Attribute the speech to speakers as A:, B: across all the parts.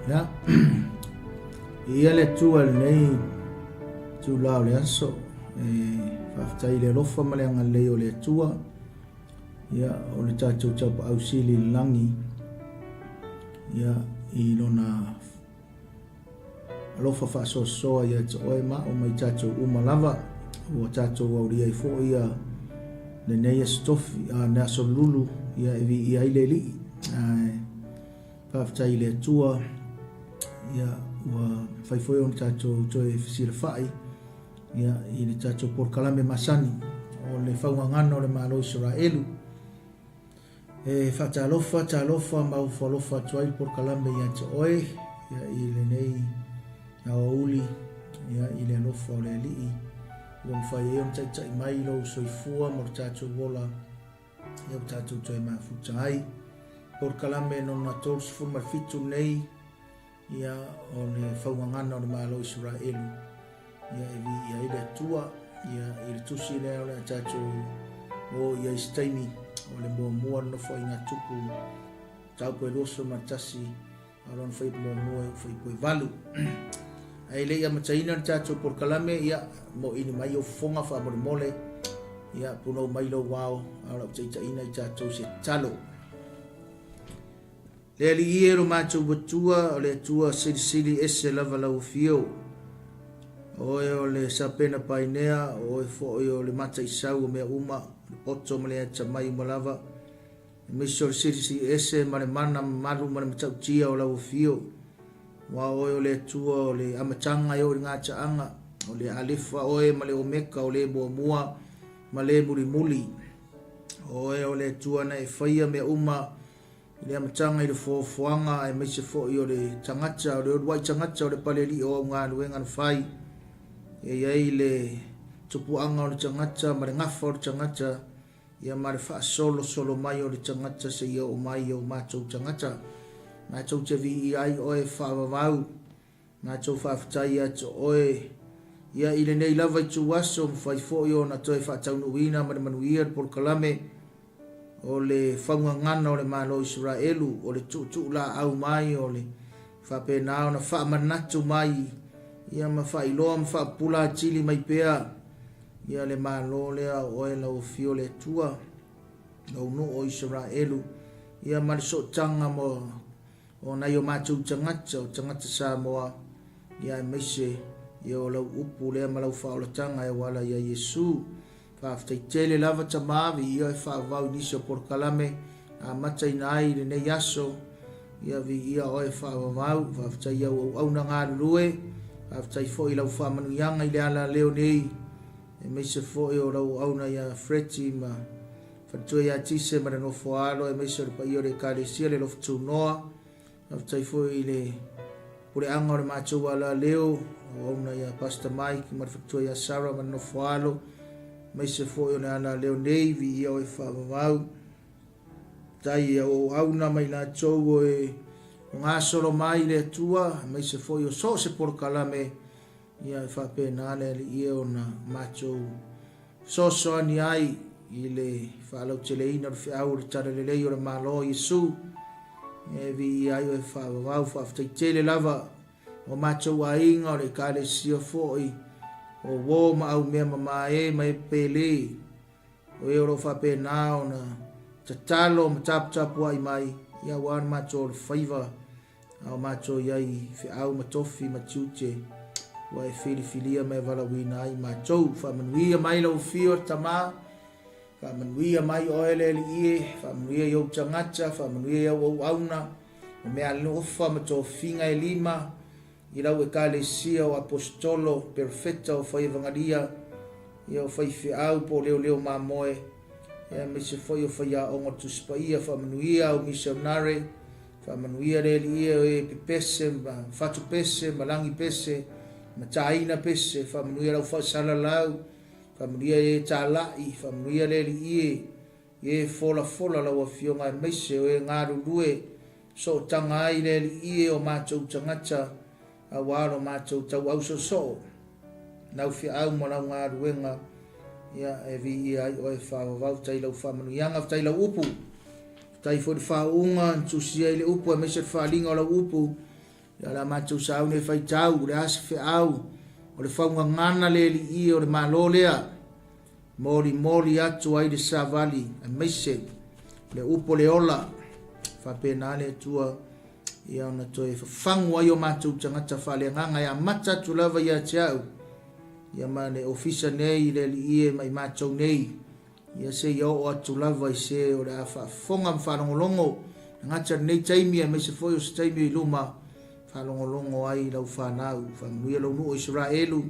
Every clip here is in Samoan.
A: Ia, ia le Atua i lenei itula o le aso, e faafetai i le alofa ma le agalelei o le Atua, ia, o le tatou taupaau sili i le lagi, ia, i lona alofa faasoasoa ia te oe ma au ma i tatou uma lava, ua tatou aulia ai foi ia lenei aso tofi, a, le aso lulu, ia e viia ai le Alii. Ae, Faafetai i le Atua, ia, ua mafai foi ona tatou toe fesilafai ia, i le tatou polokalame masani o le faugagana o le Malo o Isaraelu. E faatalofa, talofa ma ofo alofa atu ai le polokalame ia te oe ia, i lenei aoauli ia, i le alofa o le Alii ua mafai ai ona taitai mai lou soifua ma lo tatou ola Ia ua tatou toe mafuta ai. Polokalame lona 37 nei, ia o le faugagana o le Malo o Isaraelu, ia e viia ai le Atua, ia i le tusi lea o le a tatou o i ai se taimi, o le muamua le nofoaiga tupu mataupu e 21, A o lona fuaiupu muamua e oo i fuaiupu e 8. Ae le i amataina le tatou polokalame, ia, moini mai ou fofoga faamolemole, ia, punou mai lou ao, a o lau taitaiina i tatou se tatalo. Le Alii e lo matou Atua, o le Atua silisili ese lava lau afio. O oe o le sapena painea, o oe foi o le mataisau o mea uma, le poto ma le atamai uma lava. Aemaise o le Silisili Ese ma le mana mamalu ma le matautia o lau afio, aua o oe o le Atua o le amataga e oo i le gataaga, o le Alefa oe ma le Omeka, o le muamua ma le mulimuli. O oe o le Atua na e faia mea uma i le amataga i le foafoaga, aemaise foi o le tagata, o le uluai tagata o le Palealii o au galuega na fai. E i ai le tupuaga o le tagata ma le gafa o le tagata, Ia ma le faasolosolo mai o le tagata seia oo mai i o matou tagata. Matou te viia ai oe faavavau, matou faafetai ia te oe, ia i lenei lava ituaso, mafai foi ona toe faataunuuina ma le manuia le polokalame o le faugagana o le Malo o Isaraelu, o le tuutuulaau mai, o le faapena ona faamanatu mai, ia ma faailoa ma faapupula atili mai pea Ia le Malo lea o oe lau Afio le Atua, lou nuu o Isaraelu, ia ma le sootaga mo o nai o matou tagata, o tagata Samoa, ia aemaise ia o lau upu lea ma lau faaolataga e auala ia Iesu. Faafetai tele lava Tama, viia e faavavau i nisi o polokalame amataina ai i lenei aso, Ia viia oe faavavau, faafetai i au auauna galulue, faafetai foi i lau faamanuiaga i le alaleo nei, aemaise foi o lau auauna ia Freti ma faletua ia Tise ma le nofo a alo, aemaise o le paia o le Ekalesia le Lofu Tunoa, faafetai foi i le puleaga o le matou alaleo, auauna ia Pastor Mike ma le faletua ia Sarah ma le nofo a alo, aemaise foi o le alaleo nei, viia oe faavavau. Tai i au auauna ma i latou o e gasolo mai i le Atua, aemaise foi o so o se polokalame, ia e faapena le Alii e ona matou fesoasoani ai i le faalauteleina o le feau o le Talalelei o le Malo o Iesu, e viia ai oe faavavau. Faafetai tele lava o matou aiga o le Ekalesia foi o uo ma aumea mamae ma e pele. O e o lo o faapena ona tatalo ma taputapuai mai, ia aua le matou alofaiva, a o matou i ai i feau ma tofi ma tiute ua e filifilia ma e valaauina ai matou. Faamanuia mai lau Afio le Tama, faamanuia mai oe le Alii e, faamanuia i ou tagata, faamanuia i au auauna, o meaalofa ma tofiga e lima, I lau Ekalesia o Aposetolo, Perofeta, o Faievagalia, ia o Faifeau po o Leoleo Mamoe, ia aemaise foi o Faiaoga o le Tusi Paia, faamanuia au misionare, faamanuia le Alii o e pepese ma fatu pese ma lagi pese ma taina pese, faamanuia lau faasalalau, faamanuia e talai, faamanuia le Alii e folafola lau Afioga aemaise o e galulue sootaga ai le Alii e o matou tagata aua lo matou tauau soosoo, lau feau ma lau galuega, ia e viia ai oe faavavau. Faafetai i lau faamanuiaga, faafetai i lau upu, faafetai foi i le faauuga na tusia ai le upu aemaise le faaaliga o lau upu. Ia o le a matou sauni e faitau, o le a se feau o le faugagana le Alii e o le Malo lea, molimoli atu ai le savali aemaise le upu o le ola, faapena le Atua ia ona toe fafagu ai o matou tagata faaleagaga e amata atu lava ia te au, ia ma le ofisa nei le Alii e ma i matou nei, Ia seia oo atu lava i se o le a faafofoga ma faalogologo e gata i lenei taimi aemaise foi o se taimi o i luma, faalogologo ai i lau fanau. Faamanuia lou nuu o Isaraelu,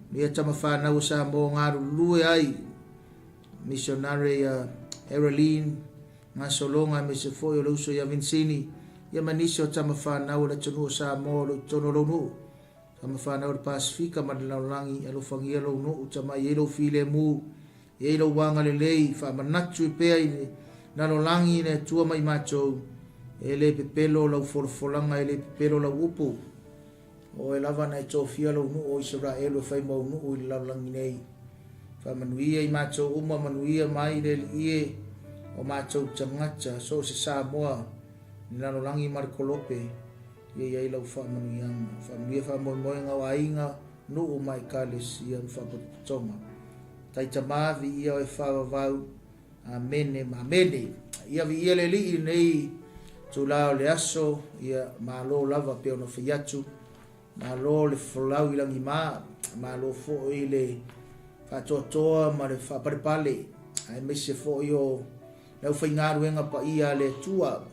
A: manuia tama fanau a Samoa o galulue ai, misionare ia Ereline Gasologa aemaise foi o le uso ia Vinsini, ia ma nisi o tama fanau o le atunuu o Samoa o lo o i totonu o lou nuu. Tama fanau o le Pasefika ma le lalolagi, alofagia lou nuu, tamai ai lou filemu, i ai lou agalelei, faamanatu pea i le lalolagi le Atua ma i matou, e le pepelo lau folafolaga, e le pepelo lau upu. O oe lava na e tofia lou nuu o Isaraelu e fai mau nuu i le lalolagi nei. Faamanuia i matou uma, manuia mai le Alii e, o matou tagata, so o se Samoa, i le lalolagi ma le kolope, ia i ai lau faamanuiaga. Faamanuia faamoemoega o aiga, nuu ma ekalesia ma faapotopotoga. Taitama, viia oe faavavau. Amene ma amene. Ia viia le Alii i lenei itula o le aso, ia malo lava pei ona fai atu, malo le folau i lagima, malo foi le faatoatoa ma le faapalepale, aemaise foi o le aufaigaluega paia a le Atua.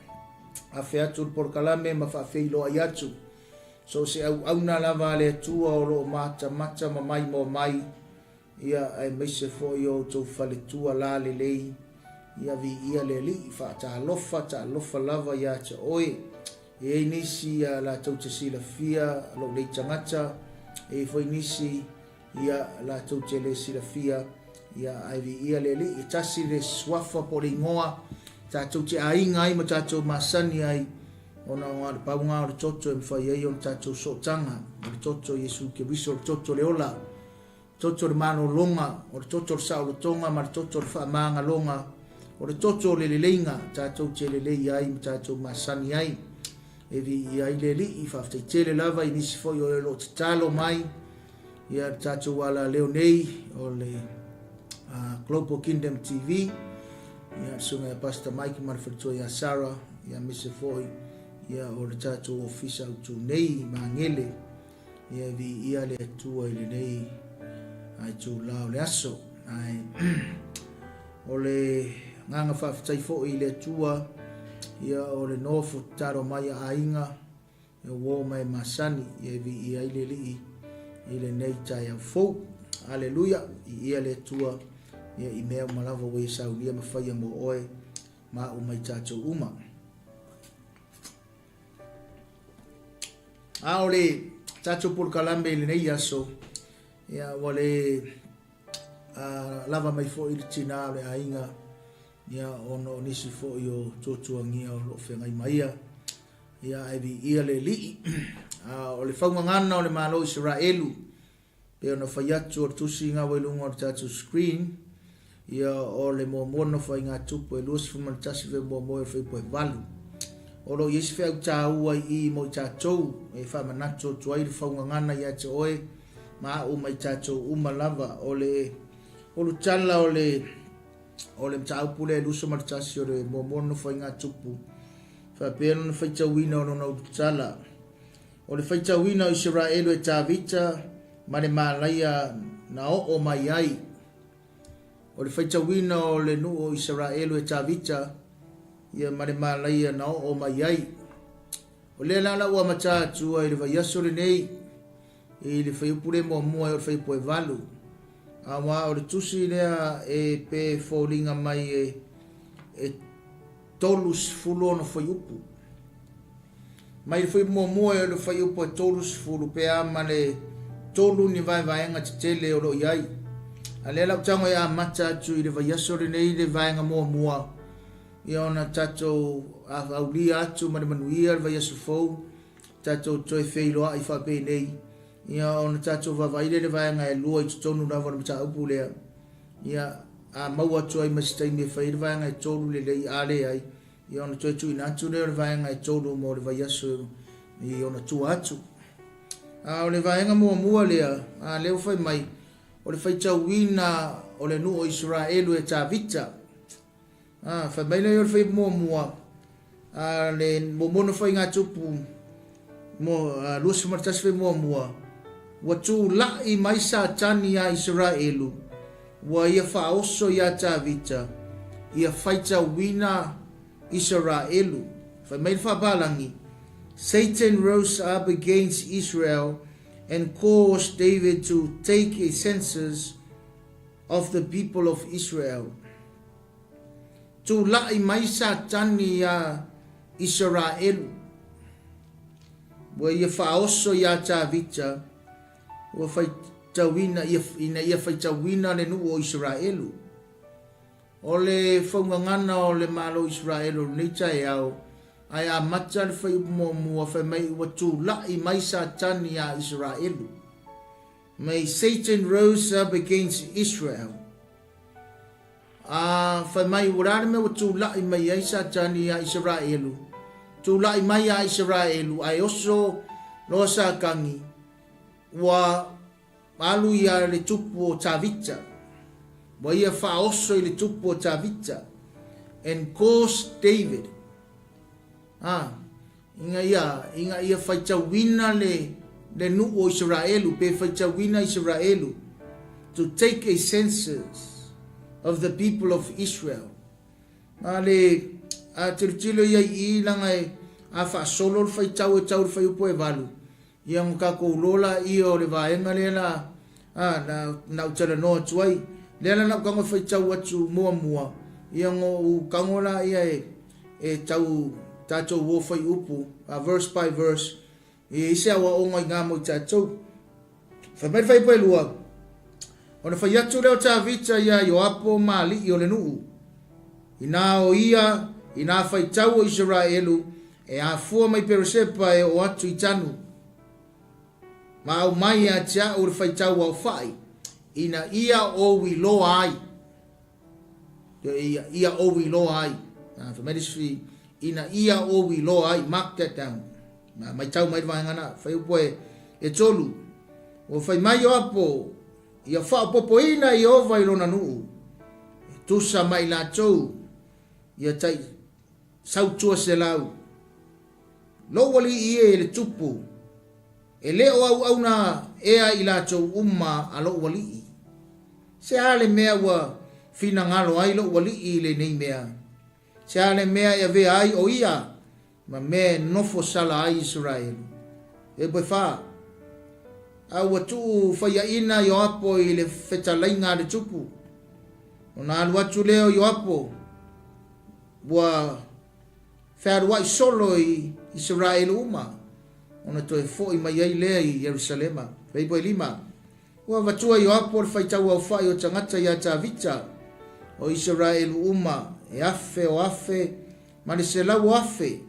A: Afe atu le polokalame ma faafeiloai atu. So o se auauna lava a le Atua o lo o matamata ma maimoa mai, ia aemaise foi o outou faletua lalelei, ia viia le Alii, faatalofa, taalofa lava ia te oe. E i ai nisi ia latou te silafia lou nei tagata, e i ai foi nisi ia latou te le silafia, ia ae viia le Alii. E tasi le suafa po o le igoa tatou te aiga ai ma tatou masani ai, ona o le pauga o le toto e mafai ai ona tatou sootaga, o le toto o Iesu Keriso, o le toto o le ola, toto o le malologa, o le toto o le saolotoga ma le toto o le faamagaloga, o le toto o le leleiga tatou te lelei ai ma tatou masani ai. E viia ai le Alii, faafetai tele lava i nisi foi o lo o tatalo mai ia le tatou alaleo nei o le Global Kingdom TV, ia le susuga ia Pastor Mike ma le faletua ia Sarah, ia aemaise foi ia o le tatou ofisa autu nei i Magele. Ia viia le Atua i lenei itula o le aso. Ae o le agaga faafetai foi i le Atua, ia o le nofo tatalo mai a aiga, ia uo ma e masani, ia e viia ai le Alii i lenei taeao fou. Aleluia, viia le Atua ia i mea uma lava ua ia saunia ma faia mo oe ma au ma i tatou uma. A o le tatou polokalame i lenei aso, ia ua le lava mai foi le tina o le aiga, ia ona o nisi foi o tuatuagia o lo o feagai ma ia, ia ae viia le Alii. A o le faugagana o le Malo o Isaraelu, Pei ona fai atu o le tusiga ua i luga o le tatou screen, ia o le muamua Nofoaiga Tupu e 21 fe muamua e fuaiupu e 8. O lo o i ai se feau taua i i mo i tatou e faamanatu atu ai le faugagana ia te oe ma au ma i tatou uma lava. O le ulutala o le o le mataupu lea e 21 o le muamua Nofoaiga Tupu, faapea lona faitauina o lona ulutala. O le faitauina o Isaraelu e Tavita ma le malaia na oo mai ai. O le faitauina o le nuu o Isaraelu e Tavita ia ma le malaia na oo mai ai. O lea la la ua amata atua i le vaiaso lenei i le fuaiupu lea muamua e o le fuaiupu e 8. Aua o le tusi lea e pe foliga mai e 36 fuaiupu. Mai le fuaiupu muamua e o le fuaiupu e 30 pe a ma le tolu ni vaevaega tetele o lo o i ai. A lea la ou tago e amata atu i le vaiaso lenei le vaega muamua, ia ona tatou aulia atu ma le manuia le vaiaso fou, tatou toe feiloai faapenei, ia ona tatou vaavaai lea i le vaega e lua i totonu lava o le mataupu lea. Ia, a maua atu ai ma se taimi e fai ai le vaega e tolu lelei, a leai, ia ona toe tuuina atu lea o le vaega e tolu mo le vaiaso i ona tua atu. A o le vaega muamua lea, a lea ua fai mai, o le faitauina o le nuu o Isaraelu e Tavita. A, fai mai lea o le fai muamua, a le muamua na fai ngā tupu, mo, a, 21 fai muamua, ua tūla'i mai Satani iā Isaraelu, ua ia faaoso iā Tavita, ia faitauina Isaraelu. Fai mai le Faapalangi, Satan rose up against Israel and caused David to take a census of the people of Israel. Tula'i mai Satani iā Isaraelu, ua ia faaoso iā Tavita, ua faitauina ia, ina ia faitauina le nuu o Isaraelu. O le faugagana o le Malo o Isaraelu o lenei taeao, ae amata le fuaiupu muamua fai mai ua tula'i mai Satani iā Isaraelu. May Satan rose up against Israel. A fai mai ua le a le mea ua tula'i mai ai Satani iā Isaraelu, tula'i mai iā Isaraelu ae oso loa Satani ua alu ia le tupu o Tavita, ua ia faaoso i le tupu o Tavita, and caused David, a, ina ia, ina ia faitauina le, le nuu o Isaraelu, pe faitauina Isaraelu, to take a census of the people of Israel. A le, a tilotilo ia i i, langa e, a faasolo le faitau e tau le faiupu e valu, Ia ona tatou iloa laia o le vaega lea la a na na ou talanoa atu ai. Lea la na ou tago e faitau atu muamua, ia ona ou tago laia e e tau tatou o faiupu, a verse by verse, ia i ai se aoaoga i na mo i tatou. Fai mai le fuaiupu e lua, Ona fai atu lea o Tavita iā Ioapo ma alii o le nuu, Inā o ia i nā faitau o Isaraelu e afua mai Peresepa e oo atu i Tanu, ma aumai ia te a'u le faitau aofa'i, ina ia ou iloa ai, ia, ia ou iloa ai. Fai mai le isi, ina ia ou iloa ai, mark that down. Ma maitau mai le vaega na, fuaiupu e, e tolu. Ua fai mai Ioapo, Ia faaopoopoina Ieova i lona nuu, e tusa ma i latou ia tai sautua selau. Lou alii e le tupu, e le o auauna ea i latou uma a lou alii. Se a le mea ua finagalo ai lou alii i lenei mea? Se a le mea e avea ai o ia ma mea e nofo sala ai Isaraelu? E upu e fa, A ua tuu faiaina Ioapo i le fetalaiga a le tupu, ona alu atu lea o Ioapo, ua fealuai solo i Isaraelu uma, ona toe foi mai ai lea i Ierusalema. Fuaiupu e lima, Ua avatua Ioapo le faitauaofai o tagata iā Tavita, o Isaraelu uma, e afe o afe ma le selau o afe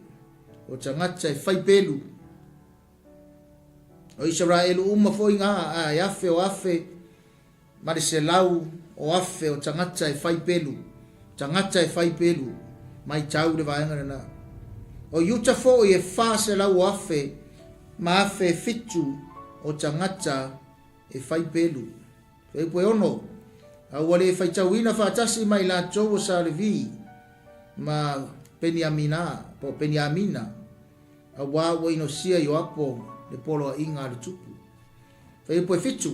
A: o tagata e fai pelu. O Isaraelu uma foi ngā, a e afe o afe ma le selau o afe o tagata e fai pelu, tagata e fai pelu, maitau le vaega lena. O Iuta foi e 400 o afe ma afe e fitu o tagata e fai pelu. Fuaiupu e ono, a ua le faitauina faatasi ma i latou o sa Levi ma Peniamina, po o Peniamina, auā ua inosia Ioapo le poloaiga a le tupu. Fuaiupu e fitu,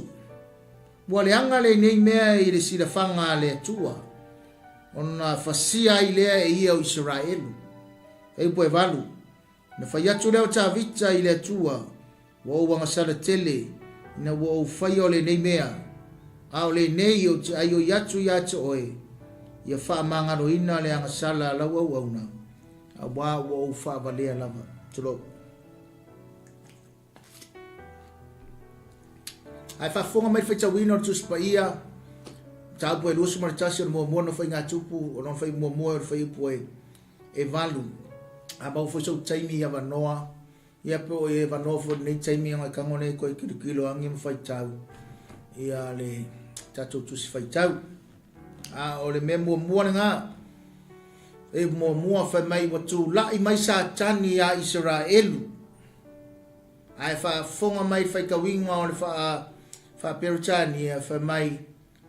A: ua leaga lenei mea i le silafaga a le Atua, ona fasia ai lea e ia o Isaraelu. Fuaiupu e valu, Na fai atu lea o Tavita i le Atua, Ua ou agasala tele ina ua ou faia o lenei mea, a o lenei ou te aioi atu ia te oe, ia faamagaloina le agasala a lau auauna, auā ua ou faavalea lava. Tulou. Ae faafofoga mai le faitauina o le Tusi Paia, mataupu e 21 o le muamua na faigatupu, o lona fai muamua o le fuaiupu e e valu. A maua foi sou taimi avanoa, ia pe o e avanoa foi lenei taimi ona e tago nei koe kilokilo angi ma faitau ia le tatou tusi faitau. A o le mea muamua lena, e muamua fai mai ua tula'i mai Satani iā Isaraelu. Ae faafofoga mai le faitauina o le faa faa-Peretania fai mai,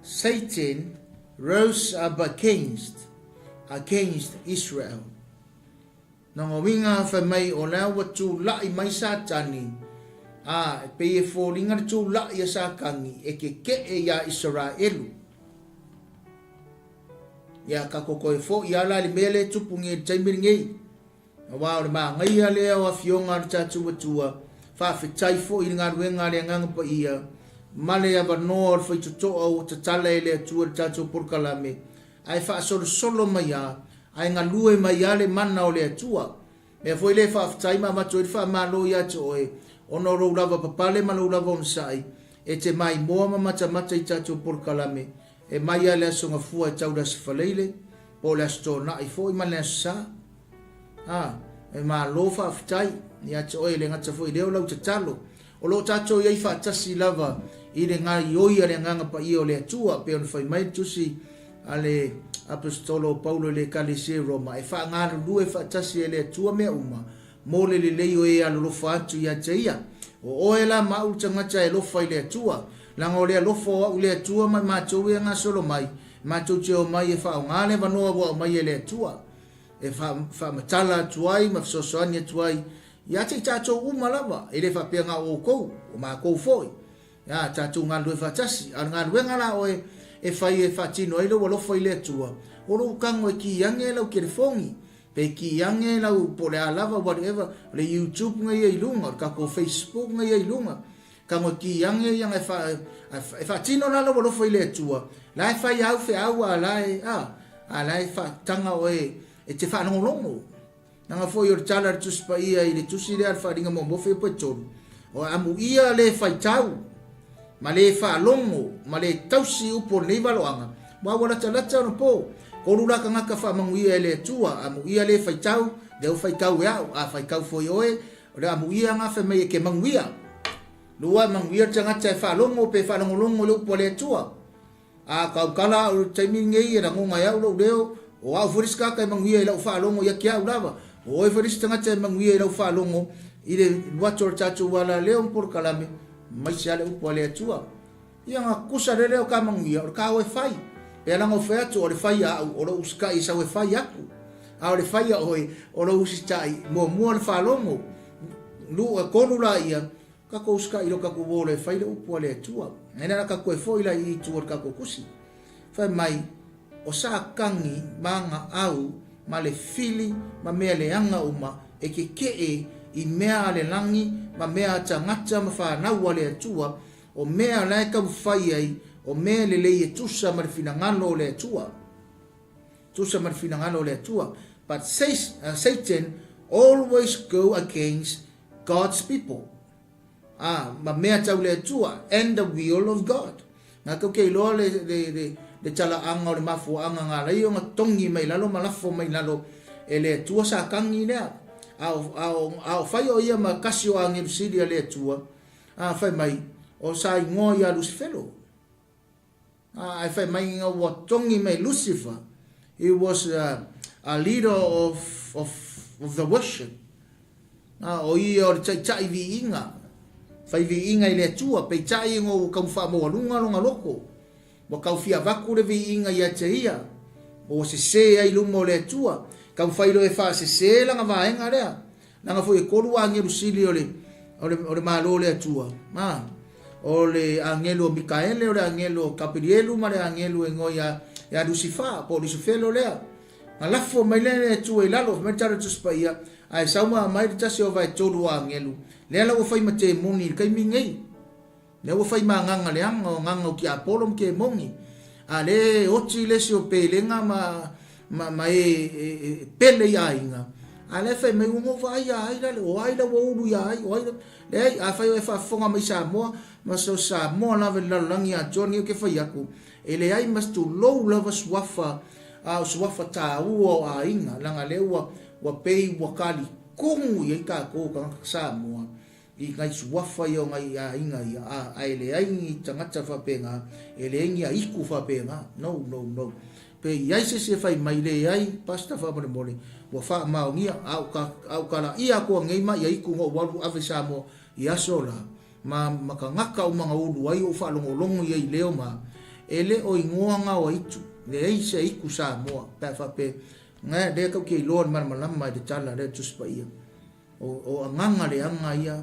A: Satan rose up against against Israel. Lona uiga fai mai o la ua tulai mai Satani, a, e pei e foliga le tulai a Satani e keke'e iā Isaraelu. Ia tatou toe fo'i lava la i le mea lea e tupu nei i le taimi lenei. Aua o le manaia lea o Afioga a le tatou Atua, faafetai foi i le galuega a le Agaga Paia ma le avanoa o le faitotoa ua tatala e le Atua i le tatou polokalame, ae faasolosolo mai a, ae galue mai a le mana o le Atua. Mea foi lea e faafetai ma avatu ai le faamalo ia te oe, ona o lou lava papale ma lou lava onosai, e te maimoa ma matamata i tatou polokalame, e mai a le Aso Gafua e tau le Aso Faraile, po o le Aso Toonai foi ma le Aso Sa. A, e malo faafetai ia te oe, e le gata foi i lea o lau tatalo. O lo o tatou i ai faatasi lava i le gaoioi a le Agaga Paia o le Atua, pei ona fai mai le tusi a le Aposetolo o Paulo i le Ekalesia i Roma, e faagalulue faatasi e le Atua mea uma, mo le lelei o e alolofa atu ia te ia. O oe la ma au le tagata e alofa i le Atua, leaga o le alofa o au i le Atua ma i matou e gasolo mai, matou te omai e faaaoga le avanoa ua aumai e le Atua, e faamatala atu ai ma fesoasoani atu ai ia te i tatou uma lava, e le faapea na o outou, o matou foi, ia tatou galulue faatasi. A o le galuega la oe e fai e faatino ai lou alofa i le Atua, o lou tago e ki ane lau telefoni, pe ki ane lau po o le a lava whatever, o le YouTube na ia i luga, o le tatou Facebook na ia i luga, tago e ki ane ia e, fa, e faatino la lou alofa i le Atua, la e fai au feau a la e, a, a la e faataga oe e te faalogologo. Leaga foi o le tala a le Tusi Paia i le tusi lea a le Faaaliga Muamua Filipo e 3, o amuia le faitau, ma le faalogo, ma le tausi upu o lenei valoaga, aua ua latalata ona po. Kolu la tagata faamanuia e le Atua, amuia le faitau, lea ua faitau e au, a faitau foi oe, o le amuia na fai mai e ke manuia. Lua, e manuia le tagata e faalogo pe faalogologo i le upu a le Atua. A tautala au i le taimi lenei e lagona e au lou leo, o au foi le isi tagata e manuia i lau faalogo ia te au lava. O oe foi le isi tagata e manuia i lau faalogo i le luatu o le tatou alaleo ma polokalame, aemaise lava le upu a le Atua. Ia na tutusa le leo ka manuia, o le ka oe fai. Pea laga o fai atu, o le fai a au, o lou usitai e sau e fai aku. A o le fai a oe, o lou usitai, muamua le faalogo, lua, tolu laia, Tatou usitai i lo tatou ola e fai le upu a le Atua. Nai la tatou toe foi la i tua o le tatou tusi. Fai mai, o Satani ma ana au ma le fili ma mea leaga uma e keke'e i mea a le lagi ma mea a tagata ma fanau a le Atua, o mea la e taumafai ai o mea lelei e tusa ma le finagalo o le Atua. Tusa ma le finagalo o le Atua. But Satan always go against God's people, ā, ma mea tau le Atua, and the will of God. Ngā tou ke iloa le, le, le, le talaaga o le mafuaaga ngā lai o nga tongi mai lalo ma lafo mai lalo e le Atua Satani lea. A o, a o, a o fai o ia ma kasi o agelu sili a le Atua, ā, fai mai, o sa ingoa ia Lusifelo. Ae fai mai ina ua togi mai Lucifer, he was a, a leader of, of, of the worship. A, o ia o le taitai viiga, fai viiga i le Atua, peitai ina ua tau faamaualuga lona loto, ua tau fia avatu le viiga ia te ia, ua sese ai i luma o le Atua, taumafai loa e faasese lana vaega lea. Leaga foi e kolu agelu sili o le, o le, o le Malo o le Atua. A, o le agelu o Mikaele, o le agelu o Kapilielu ma le agelu e ngoe ia, ia Lusifa, po o Lusifelo lea. Na lafo mai lea le Atua i lalo, fai mai le tala o le Tusi Paia, ae sau ma aumai le tasi o vaetolu o agelu, lea la ua fai ma temoni i le taimi nei. Lea ua fai ma agaga leaga, o agaga o tiapolo ma kemoni. A lea e oti le isi o pelega ma, ma, ma e, e, e pele i aiga. A lea fai mai, ua no vaai ia ai lale, o ai la ua ulu ia ai, o ai la... Leai, a fai o e faafofoga mai Samoa, ma so Samoa lava i le lalolagi atoa lenei ou te fai atu, e leai ma se tulou lava suafa, a o suafa taua o aiga, leaga lea ua, ua pei ua talitonu i ai tatou tagata Samoa, I nai suafa ia o nai aiga ia, a, ae leai ni tagata faapena, e leai ni aitu faapena. No, no, no. Pe i ai se isi e fai mai, Leai, Pastor faamolemole, ua faamaonia, a o ka, a o kalaia aku anei ma ia itu na ou alu ave i Samoa i aso la, ma, ma tagata uma na ulu ai ou faalogologo ia i leo ma, e le o igoa na o aitu, leai se aitu Samoa, pe a faapea, na, lea tau te iloa le malamalama i le tala lea Tusi Paia. O, o agaga leaga ia,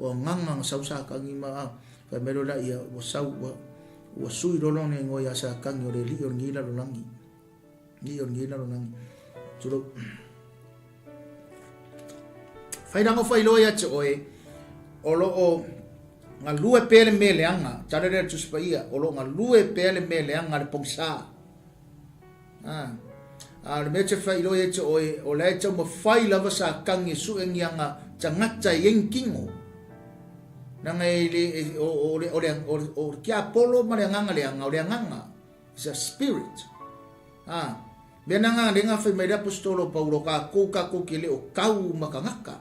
A: o agaga na sau Satani ma, a, fai mai loa laia, ua sau, ua, ua sui loa lona igoa ia Satani o le alii o lenei lalolagi. Alii o lenei lalolagi. Tulou. Failago failoa ia te oe, o lo o galue pea le mea leaga, tala lea le Tusi Paia, o lo o galue pea le mea leaga le pogisa. A, a o le mea te failoa ia te oe, o la e taumafai lava Satani e sue ni aga tagata e i ai ni tino. Leaga e le, e, o, o, o, le, o, o, o le tiapolo ma le agaga leaga, o le agaga. It's a spirit. A, mea na ngā lenga fai mai le apostolo Paulo, kākou, kākou ke le o kau ma tagata.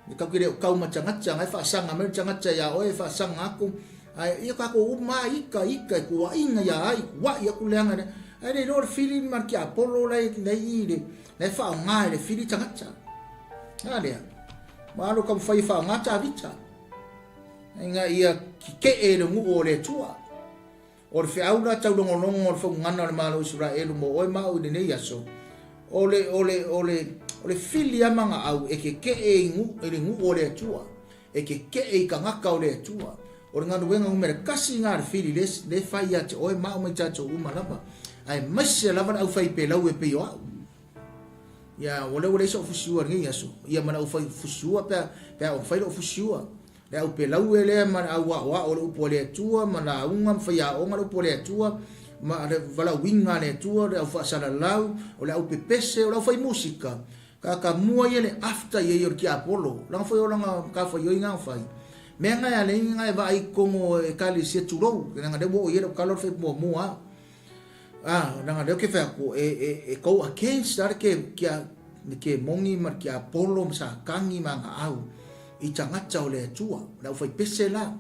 A: Me kau ke le o kau ma tagata, ngai whaasanga mai tagata ia oe, whaasanga aku. Ai, ia kākou uma ika, ika, e kuainga ia ai, kuai aku leanga ne. Ai le loa le whiri ma ki Apollo lai, lai i le, lai whaonga e le whiri tagata. A lea, ma alo ka mwhai whaonga tā vita. Inga ia ki ke e le ngu o le tua. O le feau la taulogologo o le faugana o le Malo o Isaraelu mo oe ma au i lenei aso, o le, o le, o le, o le fili a magaau e kekeʻe i gu, i le guʻu o le Atua, e kekeʻe i tagata o le Atua. O le galuega numera kasi ga le fili le, le fai ia te oe ma au mai tatou uma lava, aemaise lava le aufaipelau e pei o au. Ia, ua lea ua leai soʻu fusiua i lenei aso, ia ma le aufai fusiua pe a, pe a o fai loʻu fusiua. Le au pelaue lea ma le au aoao o le upu a le Atua, ma lauga ma faiaoga le upu a le Atua, ma le valaauina a le Atua, le au faasalalau, o le au pepese, o le au fai musika. Ka ka mua ia le after ia ia o le tiapolo. Langa foi o langa ka fai oi nga fai. Mea nga ya le nga e vaai kongo e kalesia tulou. Langa le wo o ia le kalo fai mua mua. Ah, langa leo ke fai aku e e e go against ara ke kia ke mongi ma ke Apollo ma Satani ma nga au i tagata o le Atua. Le au fai pese la.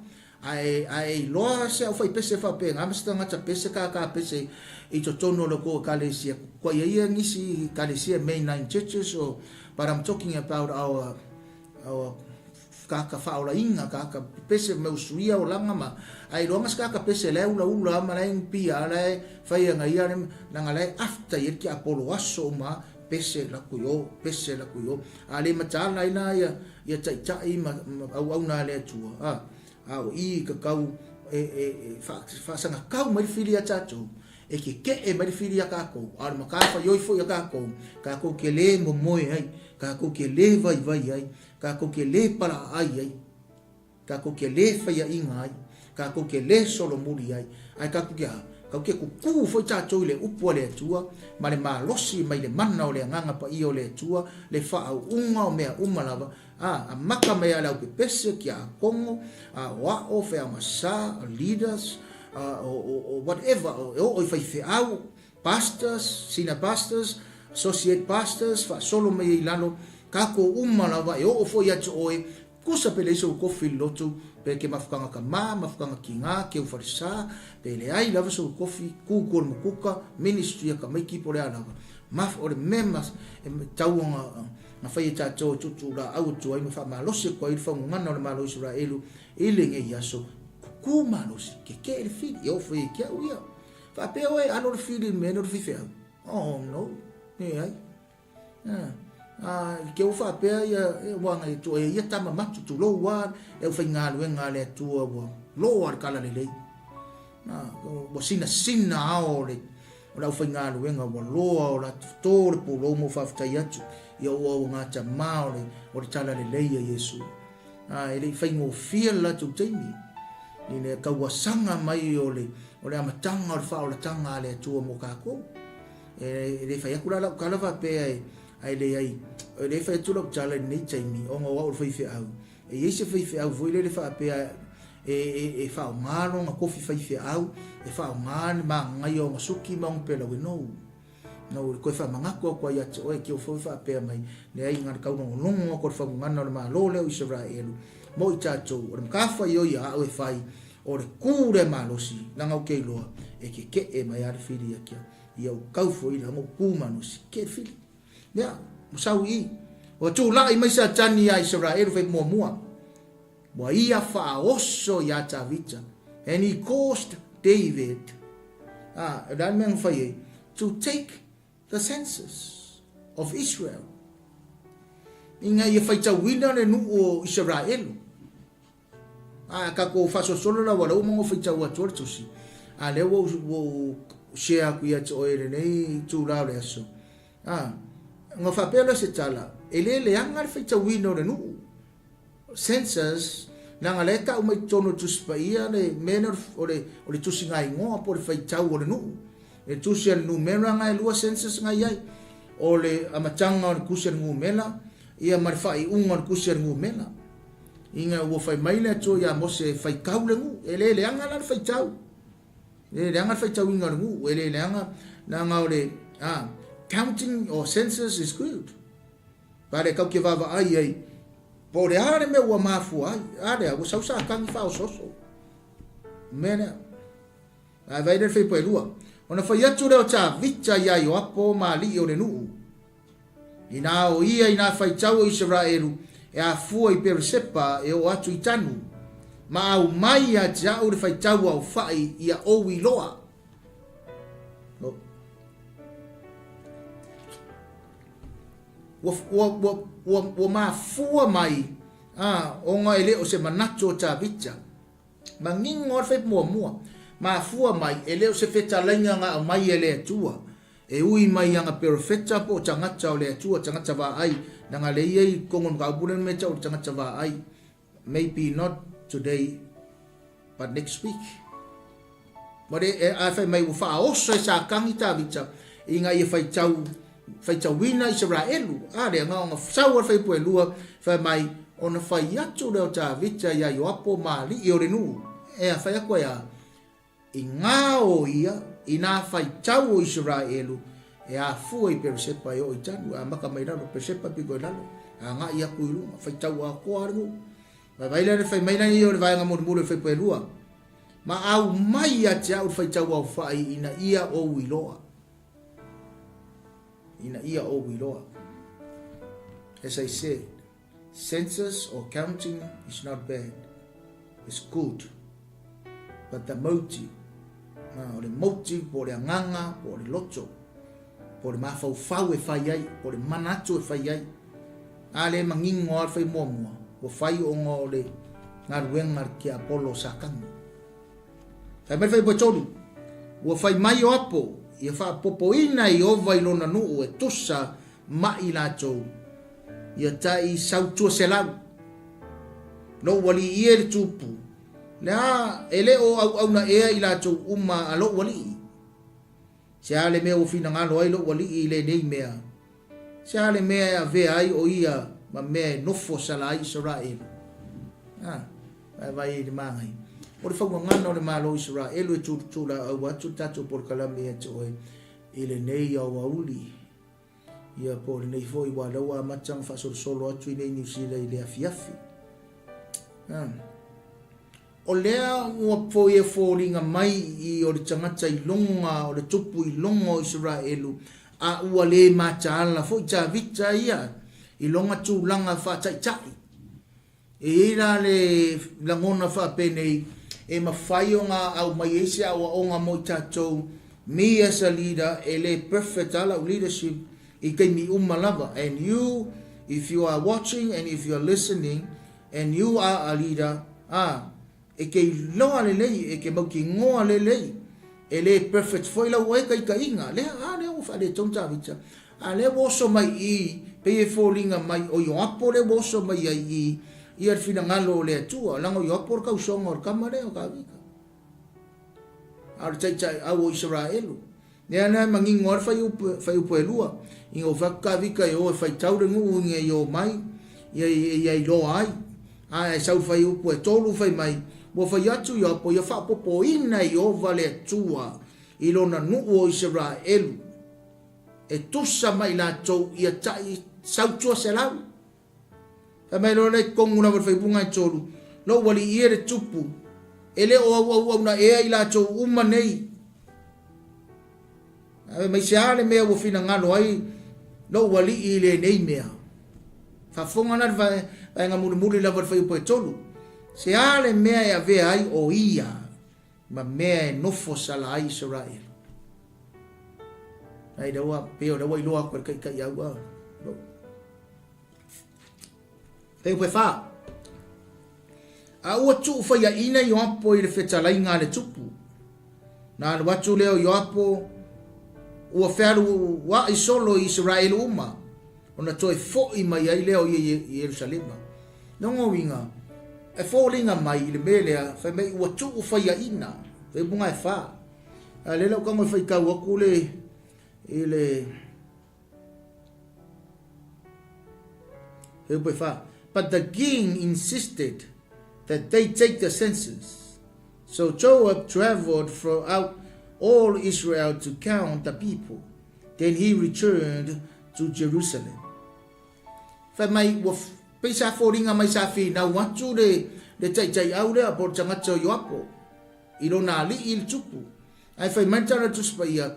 A: Ae ae iloa se au fai pese faapena ma se tagata pese kākā pese i totonu o le kou ekalesia. Kua ia ia nisi ekalesia mainline churches or but I'm talking about our our Kaka faaolaina, kaka pese me usuia olaga ma ae iloa ma se kaka pese lae ulaula ma lae pia lae fai aga ia langa lae after ia ke Apollo aso uma pese laku i o pese laku i o a le mataala ai la ia ia taitai ma auauna a le Atua a a o i ka kau e e e faasaga kau mai le fili ia tatou e kekeʻe mai le fili iā kākou, a o le matafaioi foi a kākou, kākou ke lē momoe ai, kākou ke lē vaivai ai, Kākou ke lē palaʻaʻai ai, kākou ke lē faiaʻiga ai, kākou ke lē solomuli ai, ae kākou ke aha? Kākou ke kukū foi tātou i le upu a le Atua, ma le malosi mai le mana o le Agaga Paia o le Atua, le faauuga o mea uma lava, a, amata mai a le aupepese, kiakono, aoao, feaogasa, leaders, a, o, o, o whatever, e oo i faifeau, Pastors, senior pastors, associate pastors, faasolo mai ai i lalo, kākou uma lava e oo foi ia te oe, kusa pe leai sou kofi i le lotu, pe ke mafutaga kamā, mafutaga kigā, keu falesā, pe leai lava sou kofi, kū kua le mukuka, ministry a tamaiti po o le a lava. Maf, o le mea mas, e tatau ona na fai e tātou e tuutuu laau atu ai ma faamalosi atu ai le faugugana o le Malo o Isaraelu i lenei aso, kukū malosi, kekeʻe le fili, e oo foi ai ki au ia. Faapea oe alo le fili i le mea lea o le faifeau. Oh no, leai. Ah, ah, i ke ua faapea ia, e, ua ngai atu, e ia tama matu, tulou a, le aufaigaluega a le Atua ua loa le kala lelei. Ah, ua sinasina ao o le, o le aufaigaluega ua loa o la tō le pulou mo faafetai atu ia ua ua ngā mā o le, o le tala lelei a Iesu. Ā, e le i faigofie le latou taimi, i le tauasaga mai o le, o le amataga o le faaolataga a le Atua mo kākou. E, e le fai atu la lau tala faapea e, ae leai, e le fai atu lau tala i lenei taimi, ona o au o le faifeau. E i ai se faifeau foi lele faapea e, e, e faaaoga lona kofi faifeau, e faaaoga le magaia o ona suki ma ona pelaue nou. Na ua toe faamanatu atu ai ia te oe, ke ua foi faapea mai, Leai, na le taulogologo atu o le faugugana o le Malo lea o Isaraelu mo i tatou, o le matafaioi a au e fai, o le ku lea malosi, leaga ou te iloa, e kekeʻe mai lava le fili ia ki au. Ia ou kaufoina ma ou ku malosi. Get feeling. Ia, ua sau i i. Ua tula'i mai Satani iā Isaraelu fai muamua. Ua ia faaoso iā Tavita. And he caused David, ah, o le a le mea na fai ai? To take the census of Israel. Ina ia faitauina le nuu o Isaraelu. A tatou faasolosolo la ua lea ua uma ona faitau atu le tusi, a lea ua ou share atu ia te oe i lenei itula o le aso. A, ona faapea lea o se tala, e le leaga le faitauina o le nuu. Census, leaga lea e tau mai totonu o le Tusi Paia le mea lea o le, o le tusiga igoa po o le faitau o le nuu. Le tusi a le numera na e lua census na i ai. O le amataga o le tusi a le numera, ia ma le faaiuga o le tusi a le numera. Ina ua fai mai le Atua iā Mose e faitau le nuu, e le leaga la le faitau. E le leaga le faitauina o le nuu, e le leaga leaga o le ah, counting or census is good. Pale kau ke vaavaai ai, po o le a le mea ua mafua ai, a lea, ua sau Satani faaosooso. Mea lea. Ae vaai lea le faipaelua. Ona fai atu lea o Tavita iā Ioapo ma alii o le nuu. Inā o ia i nā faitau o Isaraelu e afua i Peresepa e oo atu i Tanu, ma aumai ia te a'u le faitau aofa'i ia ou iloa. Ua, ua, ua, ua, ua mafua mai, a, ona e le o se manatu o Tavita. Manino lava le fai muamua. Mafua mai, e le o se fetalaiga na aumai e le Atua, e ui mai i ana perofeta po o tagata o le Atua, tagata vaai, leaga lea e i ai i totonu o le mataupu lea le mea e tau o le tagata vaai, maybe not today but next week. Ua le, ae fai mai ua faaoso e Satani Tavita ina ia faitau, faitauina Isaraelu. A lea, na ona sau lava le faipua e lua, fai mai, ona fai atu lea o Tavita iā Ioapo ma alii o le nuu. Ea, fai atu ai a, i ngā o ia, i nā faitau o Isaraelu, e afua i Peresepa e oo i Tanu, e amata mai lalo, Peresepa pito i lalo, agai atu i luga, faitau atoa lava le nuu. Vaivai lea le fai mai lea o le vaega mulimuli o le faipua e lua. Ma aumai ia te a'u le faitau aofa'i ina ia ou iloa. Ina ia ou iloa. As I said, census or counting is not bad. It's good. But the motive, o le motive po o le agaga, po o le loto, po o le mafaufau e fai ai, po o le manatu e fai ai. A lea e manino lava le fai muamua, ua fai ona o le galuega a le tiapolo o Satani. Fai mai le faipotolu, ua fai mai o Apo, ia faapopoina e Ieova i lona nuu e tusa ma'i latou, ia tai sautua selau. Lou alii ia e le tupu, le a, e le o auauna ea i latou uma a lou alii. Se a le mea ua finagalo ai lou alii i lenei mea? Se a le mea e avea ai o ia ma mea e nofo sala ai Isaraelu? A, vaevae i le magai. O le faugagana o le Malo o Isaraelu e tulatuulaau atu le tatou polokalame ia te oe i lenei aoauli. Ia po o lenei foi ua lea ua amata ona faasolosolo atu i nei Niu Sila i le afiafi. A. O lea ua foi e foliga mai i o le tagata i luga o le tupu i luga o Isaraelu, a ua le mataala foi Tavita ia i lona tulaga faataitai. E i ai la le lagona faapenei, e mafai ona aumai ai se aoaoga mo i tatou, me as a leader, e le perfect lava lau leadership i taimi uma lava, and you, if you are watching and if you are listening, And you are a leader, ā, e te iloa lelei, e te mautinoa lelei, e le perfect foi lau oe taitaiga, lea, ā, lea ua faaletonu Tavita, a lea ua oso mai i i, pei e foliga mai o Ioapo lea ua oso mai ai i i, ia le finagalo o le Atua, leaga o Ioapo o le tausoga o le tama lea o Tavita. A o le taitai au o Isaraelu. Lea la e manino lava le fuaiupu, fuaiupu e lua. Ina ua fai atu Tavita e o e faitau le nuu ina ia o mai, ia, ia iloa ai. A e sau le fuaiupu e tolu fai mai, ua fai atu Ioapo ia faaopoopoina e Ieova le Atua i lona nuu o Isaraelu, e tusa ma i latou ia tai sautua selau. Fai mai loa lea i totonu lava o le faaiupuga e tolu, Lou alii e le tupu, e le o auauauna ea i latou uma nei. Ae mai se a le mea ua finagalo ai lou alii i lenei mea? Faafofoga la le vaega mulimuli lava o le fuaiupu e tolu. Se a le mea e avea ai o ia ma mea e nofo sala ai Isaraelu? Ai lea ua, pei o lea ua iloa atu e le taitai au a. Fuaiupu e fa. A ua tuufaiaina Ioapo i le fetalaiga a le tupu. Na alu atu lea o Ioapo, ua fealuai solo i Isaraelu uma, ona toe foi mai ai lea o ia i Ierusalema. Lona uiga, e foliga mai i le mea lea, fai mai ua tuufaiaina, fuaiupu e fa. A lea la ua tago e faitau atu le, i le Fuaiupu e fa. But the king insisted that they take the census. So Joab traveled throughout all Israel to count the people. Then he returned to Jerusalem. Fai mai, ua pei sa foliga mai sa finau atu le, le taitaiau lea po o le tagata o Ioapo i lona alii i le tupu. Ae fai mai le tala a le Tusi Paia,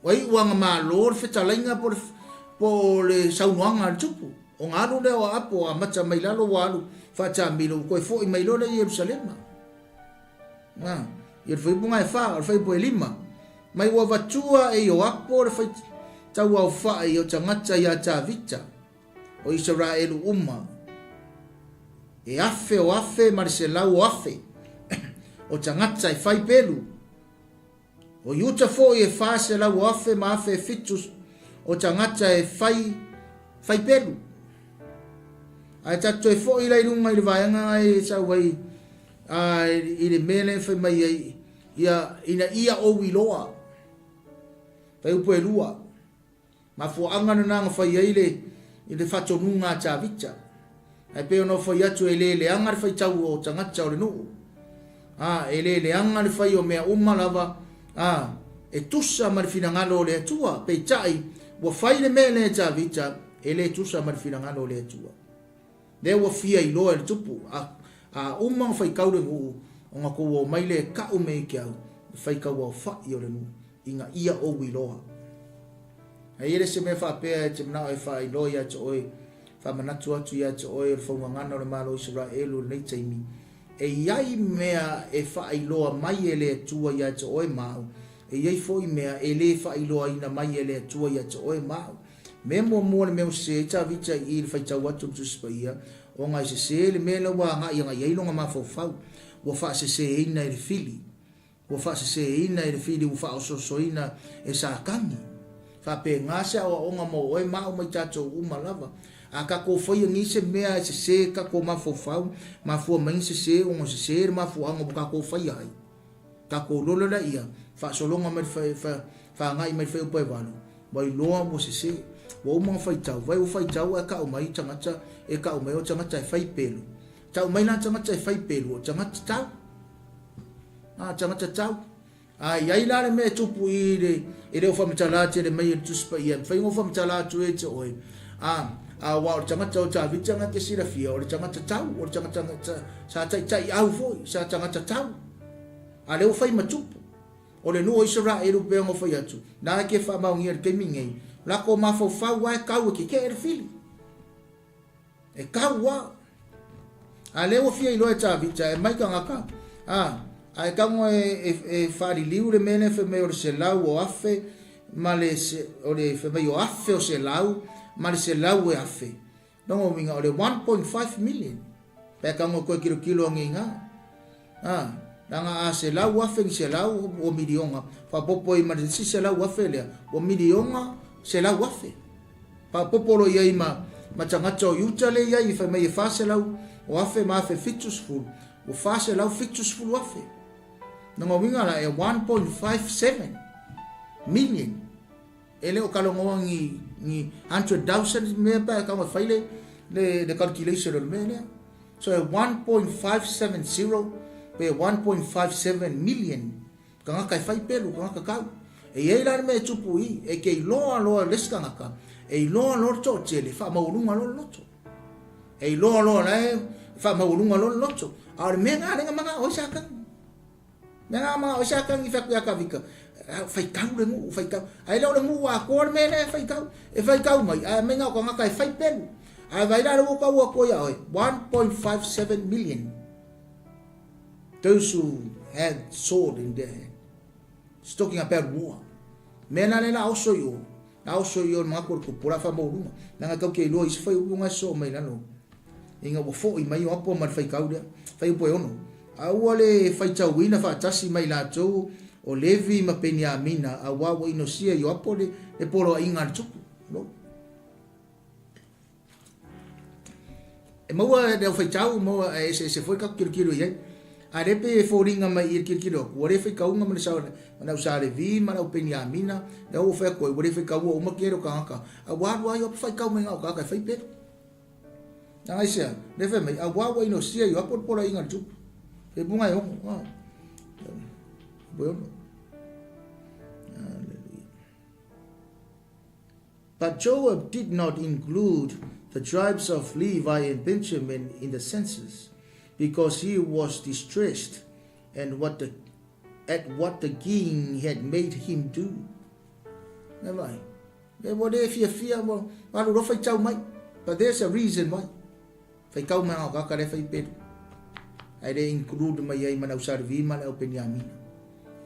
A: Ua iu aga malo le fetalaiga po o le saunoaga a le tupu. Ona alu lea o Aapo amata mai lalo ua alu faatamilo ua toe foi mai loa lea i Ierusalema. Na, i le fuaiupu e fa, o le fuaiupu e lima. Mai ua avatua e Ioapo le faitauaofai o tagata ia Tavita, o Isaraelu uma, e afe o afe ma le selau o afe o tagata e fai pelu. O Iuta foi e 400 o afe ma afe e fitu o tagata e fai fai pelu. Ae tatou toe foi la i luga i le vaega e sau ai a, i le mea lea e fai mai ai ia, ina ia ou iloa. Fai upu e lua. Mafuaaga lena na fai ai le i le faatonuga a Tavita. Ae pei ona ou fai atu e le leaga le faitau o tagata o le nuu. A, e le leaga le fai o mea uma lava, a, e tusa ma le finagalo o le Atua. Peitai, ua fai le mea lea e Tavita, e le tusa ma le finagalo o le Atua. Lea ua fia iloa e le tupu, a, a uma ona faitau le nuu, ona tou omai lea e tau mea i te au, le faitauaofai o le nuu, ina ia ou iloa. Ae i ai le isi mea faapea e te manao e faailoa ia te oe, faamanatu atu ia te oe o le faugagana o le Malo o Isaraelu i lenei taimi, e i ai mea e faailoa mai e le Atua ia te oe ma au, e i ai foi mea e le faailoaina mai e le Atua ia te oe ma au. Mea muamua le mea ua sese ai Tavita i i le faitau atu o le Tusi Paia, ona e sese le mea lea ua agai agai ai lona mafaufau, ua faaseseina e le fili. Ua faaseseina e le fili ua faaosoosoina e Satani. Faapena se aoaoga mo oe ma au ma i tatou uma lava. A tatou faia nei se mea e sese tatou mafaufau, mafua mai ni sese ona sese le mafuaaga ua tatou faia ai. Tatou lolo laia, faasologa mai le faagai mai le fuaiupu e valu, ua iloa ua sese. Ua uma ona faitau, vai ua faitau ae tau mai tagata e tau mai o tagata e fai pelu. Tau mai la tagata e fai pelu o tagata tau. A, tagata tau. A i ai la le mea e tupu i le, e le o faamatala tele mai e le Tusi Paia, e mafai ona faamatala atu e te oe. A, a ua o le tagata o Tavita na te silafia, o le tagata tau, o le tagata sa taitaiau foi, sa tagata tau. A lea ua fai ma tupu. O le nuu o Isaraelu pei ona fai atu, na e ke faamaonia i le taimi nei, lakou mafaufau a e kau e keke'e le fili. E kau a. A lea ua fia iloa e Tavita, e mai tagata, a, a e tago e, e, e faaliliu le mea lea fai mai o le selau o afe ma le, se, o le fai mai o afe o selau ma le selau e afe. Lona uiga o le 1.5 million. Pe tago e toe kilokilo ange iga. A, leaga a 100,000 ni selau ua miliona, faaopoopo ai ma le isi 100,000 lea, ua miliona 100,000. Faaopoopo loa i ai ma, ma tagata o Iuta lea i ai, fai mai e 400 o afe ma afe 70, ua 470,000. Lona uiga la e 1.57 million. E le o talanoa ni, ni 100,000 mea pe a tago e fai le, le, le calculation o le mea lea. So e 1.570 pe 1.57 million tagata e fai pelu, tagata tau. E i ai la le mea e tupu i, e te iloa loa le isi tagata, e iloa loa le toatele, faamaualuga loa le loto. E iloa loa la e faamaualuga loa le loto. A o le mea lena lea na manao ai Satani. Mea na manao ai Satani i fai atu ia Tavita. Faitau le nuu, faitau. Ae le o le nuu atoa le mea lea e faitau. E faitau mai, ae aumai na o tagata e fai pelu. Ae vaai la lea ua tau atu ia oe, 1.57 million those who had sword in their hand. It's talking about war. Mea la lea la oso i o, la oso i o le manatu o le tupu, la whamauruga. Nanga tau ke iloa i se whai upu ngai so mai lalo. Ina ua foʻi mai Ioapo ma le faitau lea, fuaiupu e 6. A ua le faitauina faatasi mai latou o Levi ma Peniamina, auā ua inosia e Ioapo le poloaiga a le tupu. Lo. E maua le aufaitau, maua e eseese foi le tatou tilotilo i ai. A lea pei e foliga mai i le tilotilo atu, ua le faitauga ma le sao ma le au Sa Levi ma le au Peniamina, lea ua fai atu ai, ua le faitaua uma tele o tagata, a ua alu lava Ioapo faitau mai na o tagata e fai pelu. Leaga aisea? Lea fai mai, auā ua inosia Ioapo le poloaiga a le tupu. Faipuga e ono. Ah. Faipuga e ono. Hallelujah. But Joab did not include the tribes of Levi and Benjamin in the census because he was distressed and what the, at what the king had made him do. Never. E ua le fiafia ua alu loa faitau mai. But there's a reason why. Faitau mai ngā kaka le whai pelu. Ai le include mai ai mana usarivi ma le au Peniamina.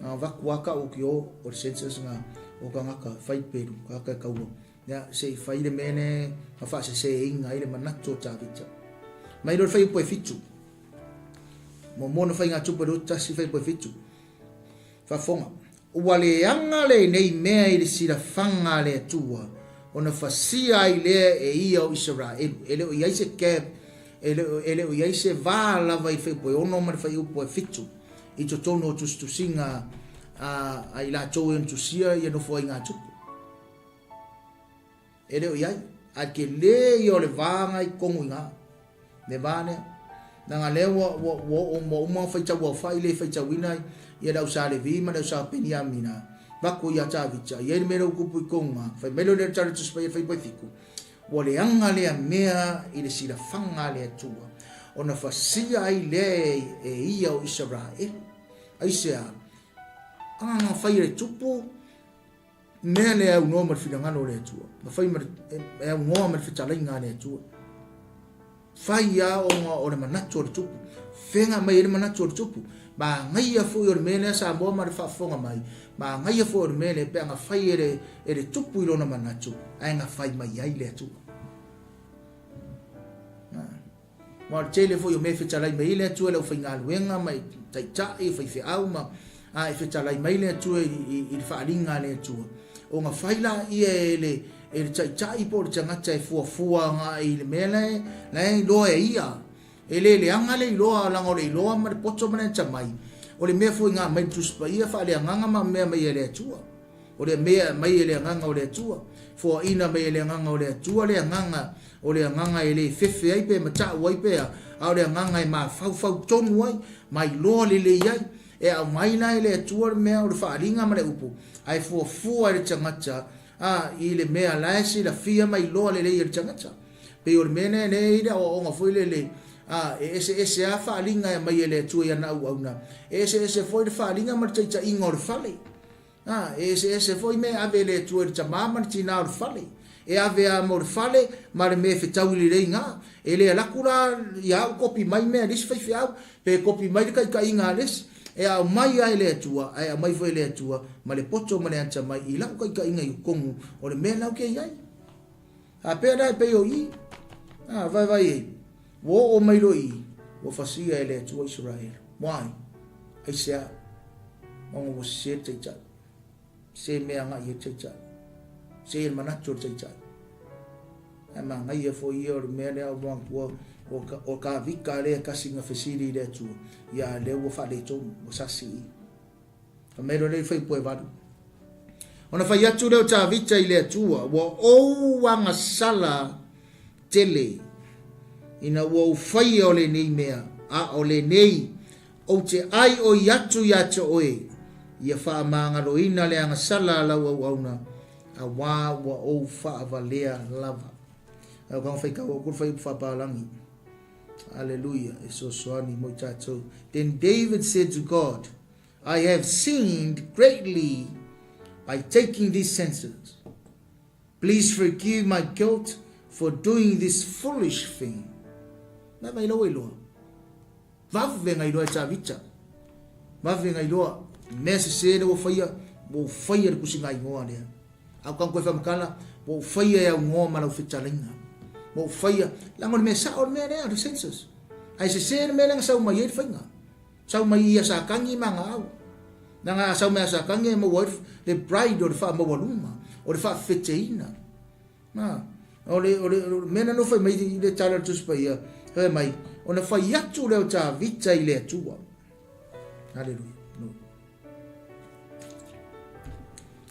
A: Ngā vaku aka o ki o o le census ngā o ka ngaka whai pelu ka ka kaua. Ia se i whai le mene ma whaasese e inga i le manatu o Tāvita. Mai lo le whai upo e fitu. Mo mona whai ngā tupu e tasi whai upo e fitu. Faafofoga. Ua leaga lenei mea i le silafaga a le Atua, ona fasia ai lea e ia o Isaraelu. E le o i ai se gap, e le o, e le o i ai se va lava i le fuaiupu e 6 ma le fuaiupu e 7 i totonu o tusitusiga a, a i latou e ono tusia ia nofoaiga a Tupu. E le o i ai, a tele ia o le va ngai kogu i na. Le va lea. Leaga lea ua, ua, ua oo ua uma ona faitau aofai le faitauina ia le au Sa Levi ma le au Sa Peniamina, vaku ia Tavita, i ai le mea lea ua tupu i kogu na, fai mai lea o le Tara Tusi Paia fai Paifiko, ua leaga lea mea i le silafaga a le Atua, ona fasia ai lea e ia o Isaraelu. Aisea? Agaga fai e le tupu, Mea lea e aunoa ma le finagalo o le Atua, ma fai ma le, e aunoa ma le fetalaiga a le Atua. Fai a ona o le manatu o le tupu. Fega mai ai le manatu o le tupu. Magaia foi o le mea lea Samoa ma le faafofoga mai, magaia foi o le mea lea pe a na fai e le, e le tupu i lona manatu, ae na fai mai ai le Atua. Aua o le tele foi o mea e fetalai mai ai le Atua i le aufaigaluega ma i taitai, o faifeau ma, a e fetalai mai le Atua i, i, i le faaaliga a le Atua. Ona fai laia e le, e le taitai po o le tagata e fuafua agai i le mea la e, la e iloa e ia. E le leaga le iloa, leaga o le iloa ma le poto ma le atamai, o le mea foi na aumai i le Tusi Paia faaleagaga ma mea mai e le Atua. O le mea e aumai e le Agaga o le Atua, foaina mai e le Agaga o le Atua le agaga, o le agaga e le fefe ai pe matau ai pe a, a o le agaga e mafaufau tonu ai, ma iloa lelei ai. E aumai la e le Atua le mea o le faaaliga ma le upu, ae fuafua e le tagata, a, i le mea la e silafia ma iloa lelei e le tagata. Pei o le mea lea e i ai le aoaoga foi lele, a, e eseese lava faaaliga e aumai e le Atua i ana auauna, e eseese foi le faaaliga ma le taitaiga o le fale. Ā, e eseese foi mea e ave e le Atua i le tamā ma le tinā o le fale. E ave a mo le fale ma le mea e fetaui lelei gā. E le alaku la ia au kopi mai mea a le isi faifeau, pe kopi mai le taitaiga a le isi. E aumai a e le Atua, ae aumai foi e le Atua ma le poto ma le atamai i lau taitaiga i totonu o le mea lau ke i ai. A pea la e pei o i, a, vaevae ai, ua oo mai loa i i, ua fasia e le Atua Isaraelu. Why? Aisea? Ona ua sese le taitai. Sese mea agai ai le taitai. Sese le manatu o le taitai. Ae manaia foi ia o le mea lea o manatua o ka vika lea kasi na fesili i le Atua, ia lea ua faaletonu, ua sasi i. Fai mai loa le fuaiupu e 8. Ona fai atu lea o Tavita i le Atua, ua ou agasala tele ina ua ou faia o lenei mea, a o lenei ou te aioi atu ia te oe, ia faamagaloina le agasala a lau auauna, auā ua ou faavalea lava. Ae o ka faitau atu le fuaiupu faapalagi. Aleluia, e fesoasoani mo i tatou. Then David said to God, I have sinned greatly. By taking this census. Please forgive my guilt for doing this foolish thing. Mai mai lau iloa. Vave ngai loa e Tavita. Vave ngai loa. Mea sese le ua faia, ua faia le kusi ngai ngoa lea. Au kang koe whamakala, ua faia e au ngoa ma lau fetalinga. Ua faia, langa o le mea sao o le mea lea, le census. Ai sese le mea lea nga sau mai ai le fainga. Sau mai ia sakangi ma nga au. Na nga sau mai a sakangi e maua ai le pride o le faamaualuga, o le faafefeteina. Na, o le, o le, o le mea na nofo mai i le tala o le Tusi Paia, fai mai, ona fai atu lea o Tavita i le Atua. Haleluia. No.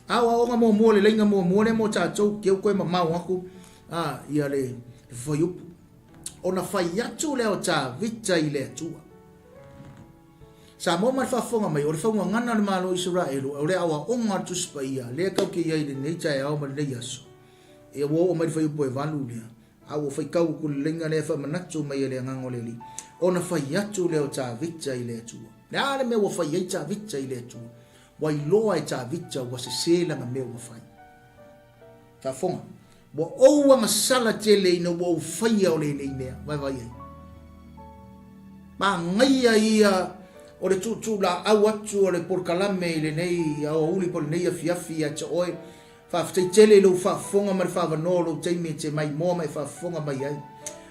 A: Aoaoga muamua, le laina muamua lea mo tatou, keu koe mamao aku, a, ia le, le fuaiupu. Ona fai atu lea o Tavita i le Atua. Samoa ma le faafofoga mai, o le faugagana o le Malo o Isaraelu, o le aoaoga a le Tusi Paia, lea tatou te i ai i lenei taeao ma lenei aso. Ia ua oo mai le fuaiupu e 8 lea, a ua faitau atu le laina lea e faamanatu mai e le Agaga o le Alii, ona fai atu lea o Tavita i le Atua. Le a le mea ua fai ai Tavita i le Atua? Ua iloa e Tavita ua sese lana mea ua fai. Faafofoga, ua ou agasala tele ina ua ou faia o lenei mea, vaevae ai. Manaia ia o le tuutuulaau atu o le polokalame i lenei aoauli po o lenei afiafi ia te oe. Faafetai tele i lou faafofoga ma le faavanoa o lou taimi e te maimoa ma e faafofoga mai ai.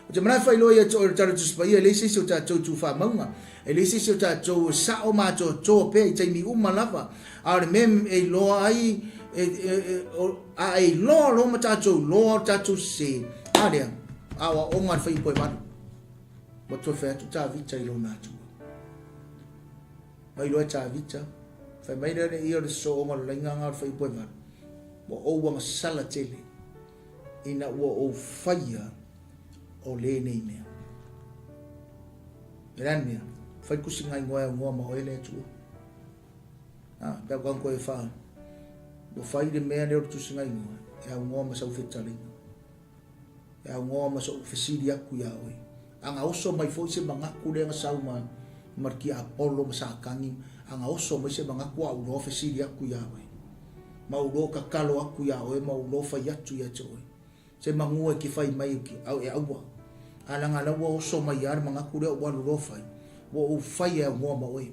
A: Ou te manatu faailoa ia te oe o le Tala Tusi Paia, e leai se isi o tatou i tu faamauga, e leai se isi o tatou e sao ma atoatoa pea i taimi uma lava, a o le mea e iloa ai, a e iloa loa ma tatou iloa o le tatou sese, a lea, aoaoga a le fuaiupu e 8. Ua toe fai atu Tavita i lona Atua. Mai loa e Tavita, fai mai lea ia o le sosooga o le laina o le fuaiupu e 8, ua ou agasala tele ina ua ou faia o lenei mea. E le a le mea, fai kusi ngai ngoe au ngoa ma oe le Atua. Ah, pe au kau koe wha, ua fai le mea lea o le tusi ngai ngoa, e au ngoa ma sau fetalinga. E au ngoa ma sou fesili aku ia oe. A nga oso mai foi se mangaku lea nga sau ma ma le tiapolo ma Satani, a nga oso mai se mangaku a ou loa fesili aku ia oe. Ma ou loa tatalo aku ia oe ma ou loa fai atu ia te oe. Se manu e te fai mai au e aua. A leaga la ua oso mai lava le manatu lea ou alu loa fai, ua ou fai e aunoa ma oe.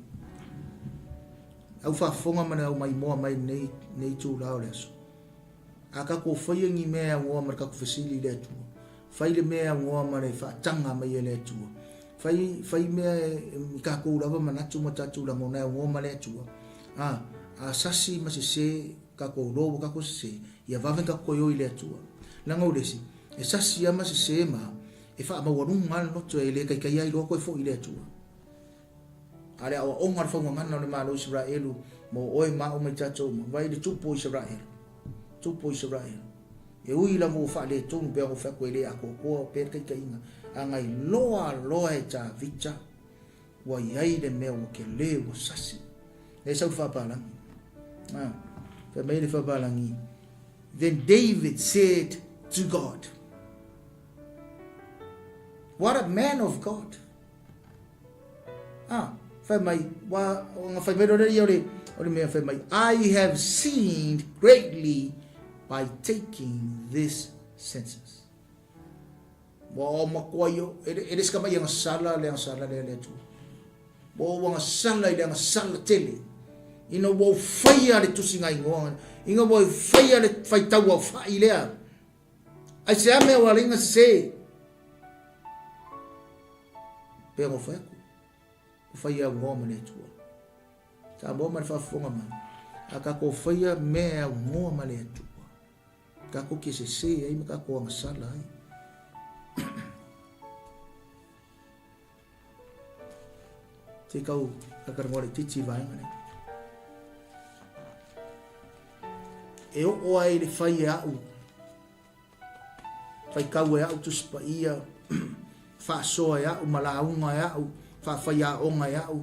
A: Au faafofoga ma le au maimoa mai lenei, lenei itula o le aso. A tatou faia ni mea e aunoa ma le tatou fesili i le Atua, fai le mea e aunoa ma le faataga mai e le Atua, fai, fai mea e, i tatou lava manatu ma tatou lagona e aunoa ma le Atua, a, a sasi ma sese tatou loa ua tatou sese, ia vave ona tatou toe o i le Atua. Leaga o le isi, e sasi lava ma sese ma e faamaualuga lava le loto e le taitaia ai loa toe foi i le Atua. A o le aoaoga o le faugagana o le Malo o Isaraelu mo oe ma au ma i tatou uma, vaai i le tupu o Isaraelu, tupu o Isaraelu. E ui lava ua faaletonu pei ona ou fai atu e le atoatoa pea le taitaiga, a na iloa loa e Tavita ua i ai le mea ua tele ua sasi. Lea e sau le faapalagi. Ah, fai mai le faapalagi. Then David said to God, What a man of God. Ah, fai mai, wa, nga fai mai lore ia o le, o le mea fai mai, I have sinned greatly by taking this census. Ua o matua io, e le, e le sika mai anga sala le anga sala le le Atua. Ua o anga sala i le anga sala tele. Ina ua o whaia le tusi ngai ngoa, ina ua o whaia le whaitau au whai lea. Ai se ame o alinga se. Pea ngo whai aku. O whai au ngoa ma le Atua. Samoa ma le faafofoga mai. A tatou faia mea e aunoa ma le Atua. Tatou te sese ai ma tatou agasala ai. Te kau kakaranoa laitiiti i vaega nei. E oo ai le fai e a'u Faitau e a'u Tusi Paia, faasoa e a'u ma lauga e a'u, faafaiaoga e a'u,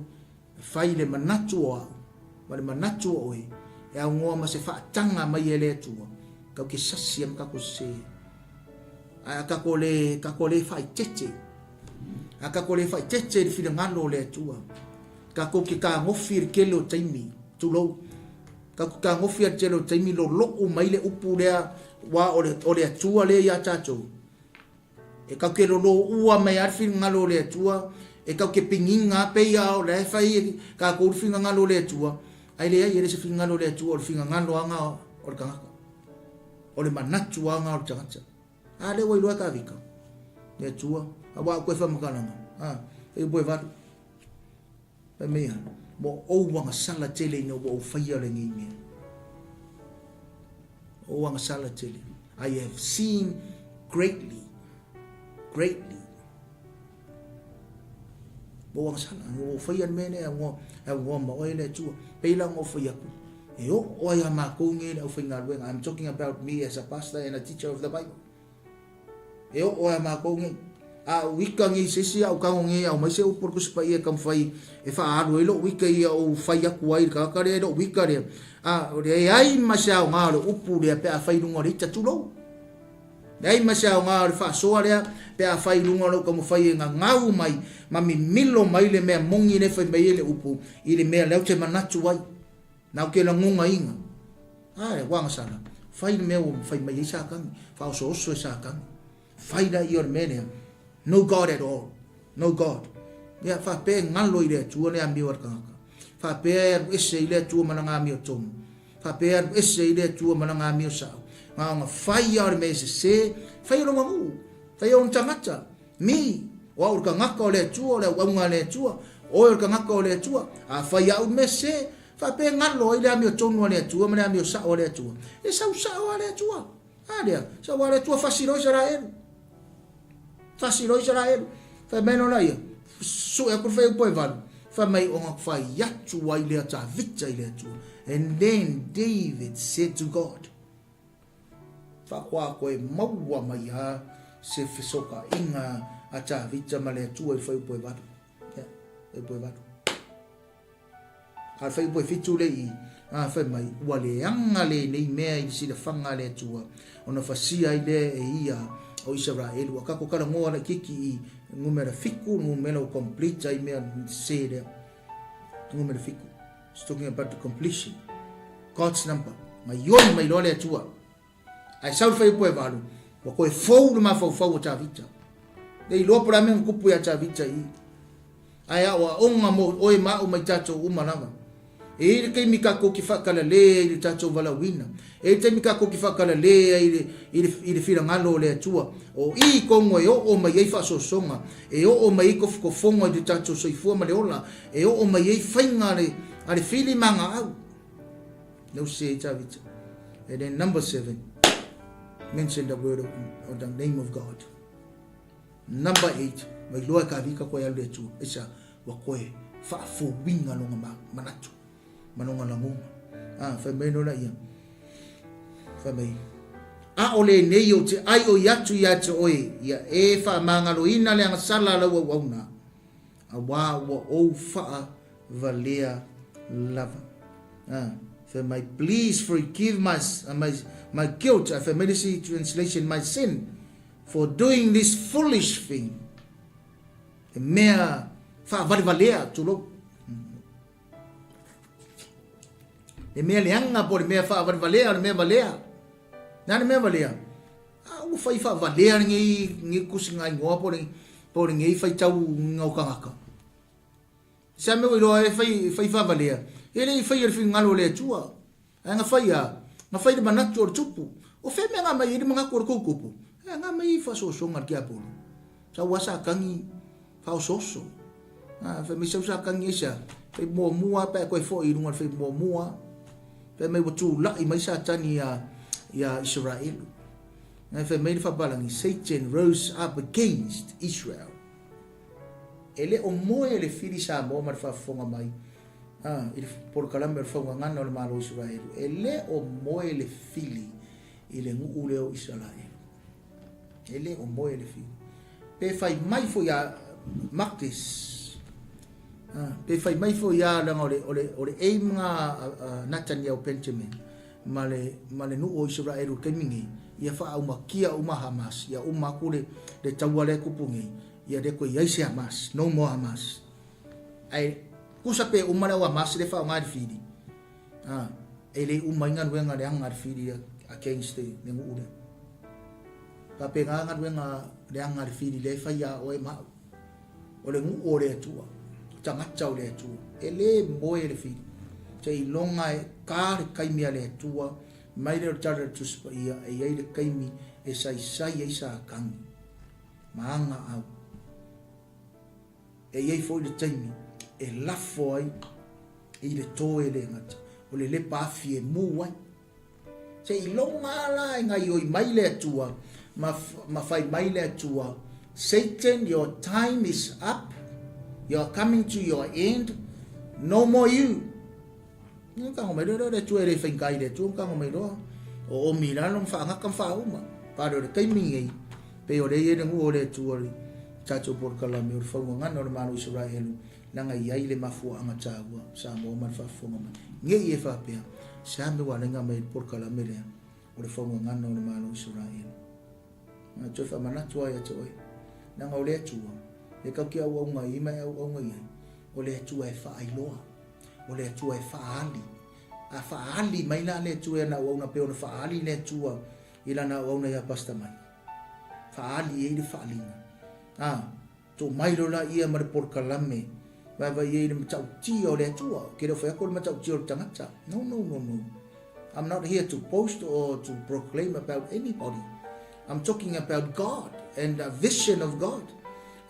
A: e fai le manatu o a'u ma le manatu o oe, e aunoa ma se faataga mai e le Atua, tatou te sasi ai ma tatou sese. Ae a tatou le, tatou le faaeteete, a tatou le faaeteete i le finagalo o le Atua, tatou te tagofi i le tele o taimi, tulou, Tatou tagofi a le tele o taimi lolo'u mai le upu lea aua o le o le Atua lea ia tatou. E tatou te lolo'ua mai lava le finagalo o le Atua, e tatou te pigina lava pei lava o la e fai e tatou le finagalo o le Atua, ae leai e le se finagalo o le Atua o le finagalo lava na o le tagata. O le manatu lava na o le tagata. A lea ua iloa e Tavita le Atua, aua a toe faamatalaga, a, e upu e valu. Fai mai a, ua ou agasala tele ina ua ou faia lenei mea. Ou agasala tele. I have sinned greatly. Greatly. Ua ou agasala, ua ou faia le mea lea, ua aunoa ma oe le Atua. Pei la ona ou fai atu, e oo ai a matou nei le aufaigaluega. I'm talking about me as a pastor and a teacher of the Bible. E oo ai a matou nei. A ou ika nei i se isi, a ou tago nei e aumai se upu a le Tusi Paia e taumafai e faaalu ai lou ika ia ou fai atu ai i le tagata lea i lou ika lea. A, leai ma se aoga o le upu lea pe a fai i luga o le ita, tulou. Leai ma se aoga o le faasoa lea pe a fai i luga o lou taumafai e gagau mai ma mimilo mai le mea moni lea e fai mai ai le upu i le mea lea ou te manatu ai, na ou te lagonaina. A, ua agasala, fai le mea ua fai mai ai Satani, faaosooso e Satani. Fai laia o le mea lea, no God at all, no God. Ia, faapea e galo i le Atua le amio a le tagata. Faapea e alu ese i le Atua ma lana amiotonu. Faapea e alu ese i le Atua ma lana amio sao. Na ona fai lava o le mea e sese, fai o lona nuu, fai o ona tagata. Me, o au o le tagata o le Atua, o le auauna a le Atua, oe o le tagata o le Atua. A fai au le mea sese, faapea e galo ai le amiotonu a le Atua ma le amio sao a le Atua. E sau sao lava le Atua. A lea, sau lava le Atua fasi loa Isaraelu. Fasi loa Isaraelu. Fai mai loa ia, sue atu le fuaiupu e valu, fai mai ona fai atu ai lea Tavita i le Atua. And then David said to God, Faatoa koe maua mai a se fesootaiga a Tavita ma le Atua i le fuaiupu e valu. Ia, fuaiupu e valu. A le fuaiupu e fitu le i, a fai mai, ua leaga lenei mea i le silafaga a le Atua, ona fasia ai lea e ia o Isaraelu. Ua tatou talanoa laitiiti i numera fitu, numera ua complete ai mea sese lea. Numera fitu. It's talking about the completion. God's number. Maioi mai loa le Atua. Ae sau le fuaiupu e valu, ua toe fou le mafaufau o Tavita. Le iloa po o le a mea na tupu ia Tavita i i. Ae aoaoga mo oe ma au mai tatou uma lava. E i ai le taimi tatou te faakalale ai i le tatou valaauina. E i ai le taimi tatou te faakalale ai i le, i le, i le finagalo o le Atua. O i tonu e oo mai ai faasoasoga, e oo mai ai tofotofoga i le tatou soifua ma le ola, e oo mai ai faiga a le, a le fili ma gaau. No se Tavita. And then number seven, mention the word of, or the name of God. Number eight, mai loa e Tavita koe alu le Atua. Aisea? Ua koe faafouina lona manatu ma lona lagona. Ah, fai mai loa laia. Fai mai, a o lenei ou te aioi atu ia te oe, ia e faamagaloina le agasala a lau auauna, auā ua ou faavalea lava. Ah, fai mai, please forgive my, my, my guilt, fai mai le isi translation, my sin, for doing this foolish thing. He mea faavalevalea, tulou. Le mea leaga po o le mea faavalevalea o le mea valea. Le a le mea valea? A ua fai faavalea lenei, lenei tusiga igoa po o le, po o lenei faitauga o tagata. Se a mea ua iloa ai fai, fai faavalea, e le i faia le finagalo o le Atua. Ae na fai a? Na fai le manatu o le tupu. O fea mea nga mai ai le manatu o le tou tupu? E nga mai ai faasoasoga a le tiapolo. Sau a Satani faaosooso. A, fai mai sau Satani aisea? Fai muamua pe a toe foi i luga o le fai muamua. Fai mai ua tulai mai Satani ia, ia Isaraelu. Ae fai mai le faapalagi, Satan rose up against Israel. E le o moe le fili Samoa ma le faafofoga mai a, i le polokalame o le faugagana o le Malo o Isaraelu. E le o moe le fili i le nuu lea o Isaraelu. E le o moe le fili. Pe fai mai foi a Maktis, a, pe fai mai foi a leaga o le, o le, o le aim nga a, a Netanyahu Benjamin ma le, ma le nuu o Isaraelu i le taimi nei, ia faaaumakia uma Hamas, ia uma atu le, le taua lea e tupu nei, ia le toe i ai se Hamas, no more Hamas. Ae tusa pe uma le au Hamas lea e faaaoga i le fili. A. E le uma ai galuega leaga a le fili against le nuu lea. Faapena galuega leaga a le fili lea e fai ia oe ma au. O le nuu o le Atua, tagata o le Atua. E le moe le fili. Seiloga e ta le taimi a le Atua mai lea o le tala i le Tusi Paia e i ai le taimi e saisai ai Satani ma ana au. E i ai foi le taimi e lafo ai i le toe le gata, o le lepa afi e mu ai. Seiloga lava la e gaioi mai le Atua ma, ma fai mai le Atua, Satan, your time is up, you are coming to your end, no more you. Ia tago mai loa le Atua e le faigata i le Atua ma tago mai loa o omi i lalo ma faagata ma faauma. Pale o le taimi nei, pei o lea e i ai le nuu o le Atua i le tatou polokalame o le faugagana o le Malo o Isaraelu, leaga e i ai le mafuaaga taua Samoa ma le faafofoga mai. Ne i e faapea, se a mea ua ala ai ona aumai ai le polokalame lea o le faugagana o le Malo o Isaraelu. Na toe faamanatu lava ia te oe, leaga o le Atua, e tatou te auauna ai ma e auauna i ai, o le Atua e faailoa. O le Atua e faaali. A faaali mai la le Atua i ana auauna pei ona faaali le Atua i lana auauna ia Pastor Mike. Faaali i ai le faaliga. A, tuu mai loa la ia ma le polokalame, vaivai ai le matautia o le Atua. Ou te le o fai atu o le matautia o le tagata. No, no, no, no. I'm not here to boast or to proclaim about anybody. I'm talking about God and the vision of God.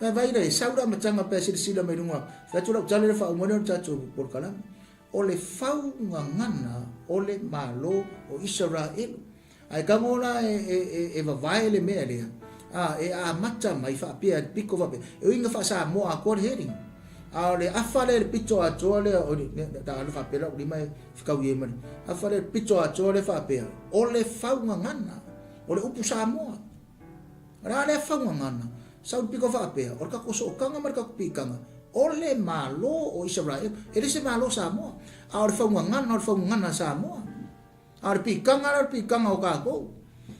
A: Vai vai le sau le amataga pe silasila mai luga. Fai atu lau tala le faauma lea o le tatou polokalame. O le faugagana o le Malo o Isaraelu. Ae tago la e, e, e, e vavae le mea lea, a, e amata mai faapea le pito faapea. E uiga faa-Samoa atoa le heading. A o le afa lea i le pito atoa lea, o le, ta alu faapea lau lima e fetaui ai ma le afa lea i le pito atoa lea faapea, o le faugagana, o le upu Samoa. O le a lea faugagana? Sau le pito faapea, o le tatou sootaga ma le tatou piitaga, o le Malo o Isaraelu, e le se Malo Samoa, a o le faugagana o le faugagana a Samoa. A o le piitaga la o le piitaga o tatou.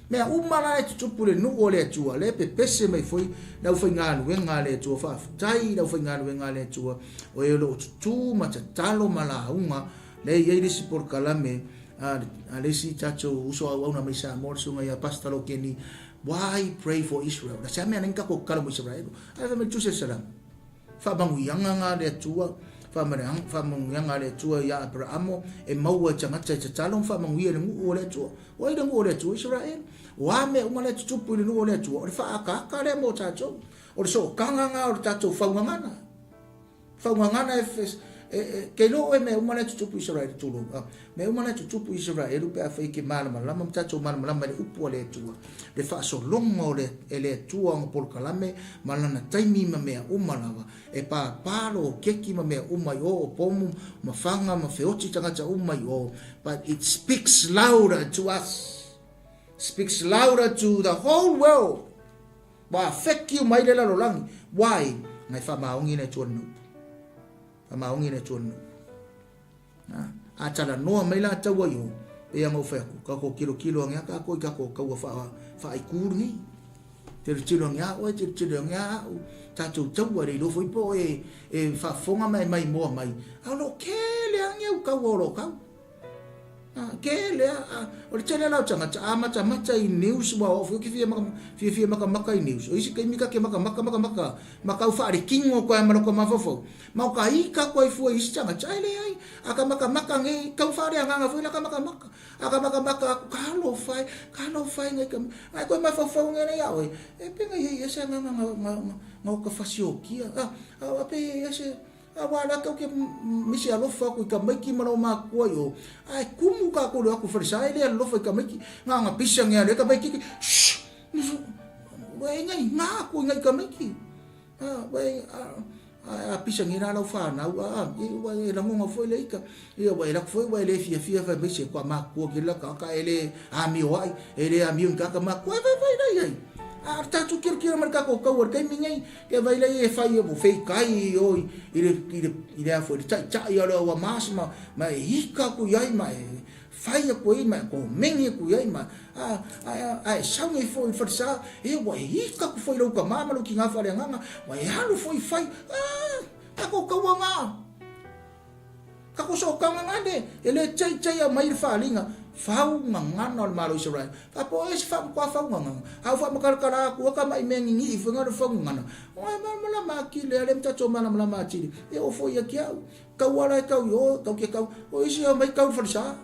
A: Mea uma la e tutupu i le nuu o le Atua, lea e pepese mai foi le aufaigaluega a le Atua. Faafetai i le aufaigaluega a le Atua, o e o lo o tutū ma tatalo ma lauga, lea e i ai le isi polokalame a le isi tatou uso auauna mai Samoa, le susuga ia Pastor Lokeni, Why pray for Israel? Na se mea nei tatou tatalo mo Israel. Ae fai mai le Tusi a le Salamo, Faamanuiaga na a le Atua, faamanuiaga a le Atua ia Aperamo, e maua e tagata e tatalo ma faamanuia i le nuu o le Atua. O ai le nuu o le Atua? Israel. O a mea uma la e tutupu i le nuu o le Atua, o le faaataata lea mo tatou. O le sootaga na o le tatou faugagana. Faugagana e, e, e, ke iloa oe mea uma la e tutupu i Israel, tulou, a, mea uma la e tutupu i Israel pe afai e ke malamalama ma tatou malamalama i le upu a le Atua, le faasologa o le, e le Atua ona polokalame ma lana taimi ma mea uma lava, e pāpā lo keki ma mea uma i o, o pomu ma faga ma feoti tagata uma i o, but it speaks louder to us, speaks louder to the whole world. Ua whekiu mai le lalolagi. Why? Ngai whamaongi le Atua lena upu. Whamaongi le Atua lena upu. Na, a talanoa mai la taua i o, pei ona ou fai atu, kako kilokilo ange a kako i kako kaua wha, whaaikū lenei. Tilotilo ange a oe, tilotilo ange a au, tatou taua le iloa foi po e, e whaafonga mai mai moa mai. A o lo kele ange au kaua o lo kau. Ke lea, o le tele la o tagata, a matamata i news, ua oo foi ke fia fiafia makamaka i news. O isi taimi ka ke makamaka makamaka, ma kau whaarekino koe ma loko mafaufau. Ma o ka ika koe fua i isi tagata, ai leai, a ka makamaka nge, kau whaare anganga foi la ka makamaka. A ka makamaka aku, ka alofa e, ka alofa e ngai ka, ngai koe mafaufau nge nei a oe, e pe ngai hei ese anganga nga, nga, nga, nga o ka fasiokia. A, a, a pe hei ese, A ua ala ake ke misi alofa aku i ka maiki ma lau makua i o. A e kumu kākou le aku falesa e le alofa i ka maiki. Ngā ngā pisa nge ale ka maiki ki. Shh! Ua e ngai ngā aku i ngai ka maiki. A, ua e, a, a, a pisa nge rā lau whānau, a, a, e, ua e langonga foi le ika. Ia, ua e laku foi, ua e le fia fia whai mai se kua makua ki la ka, ka e le amio ai, e le amio i ka ka makua, e vai vai lai ai. A, tātou kiro kiro ma le kākou kaua le taimi nei, Ke vai lei e fai e mo fei kai o i le i le i le afo i le taʻitaʻi a le ua mas ma ma e hika aku i ai ma e fai aku ai ma e komeni aku i ai ma a a a e sau nei foi i falesa e ua e hika aku foi i lou tama ma lou kinā faaleagaga ua e alu foi fai a tatou kaua ngā. Kako sokaga e le tei tei au mai le faaliga fau gagana o le Malo o Isaraelu. Faapea o e se faamatua fau gagana. A ua faamakalakala atu ka mai mea gigii foi le fau gagana. O e malamalama atili a le tatou malamalama atili. E oo foi ia te au. Tau ala e tau i o, tau te tau. O isi e omai tau i le falesa.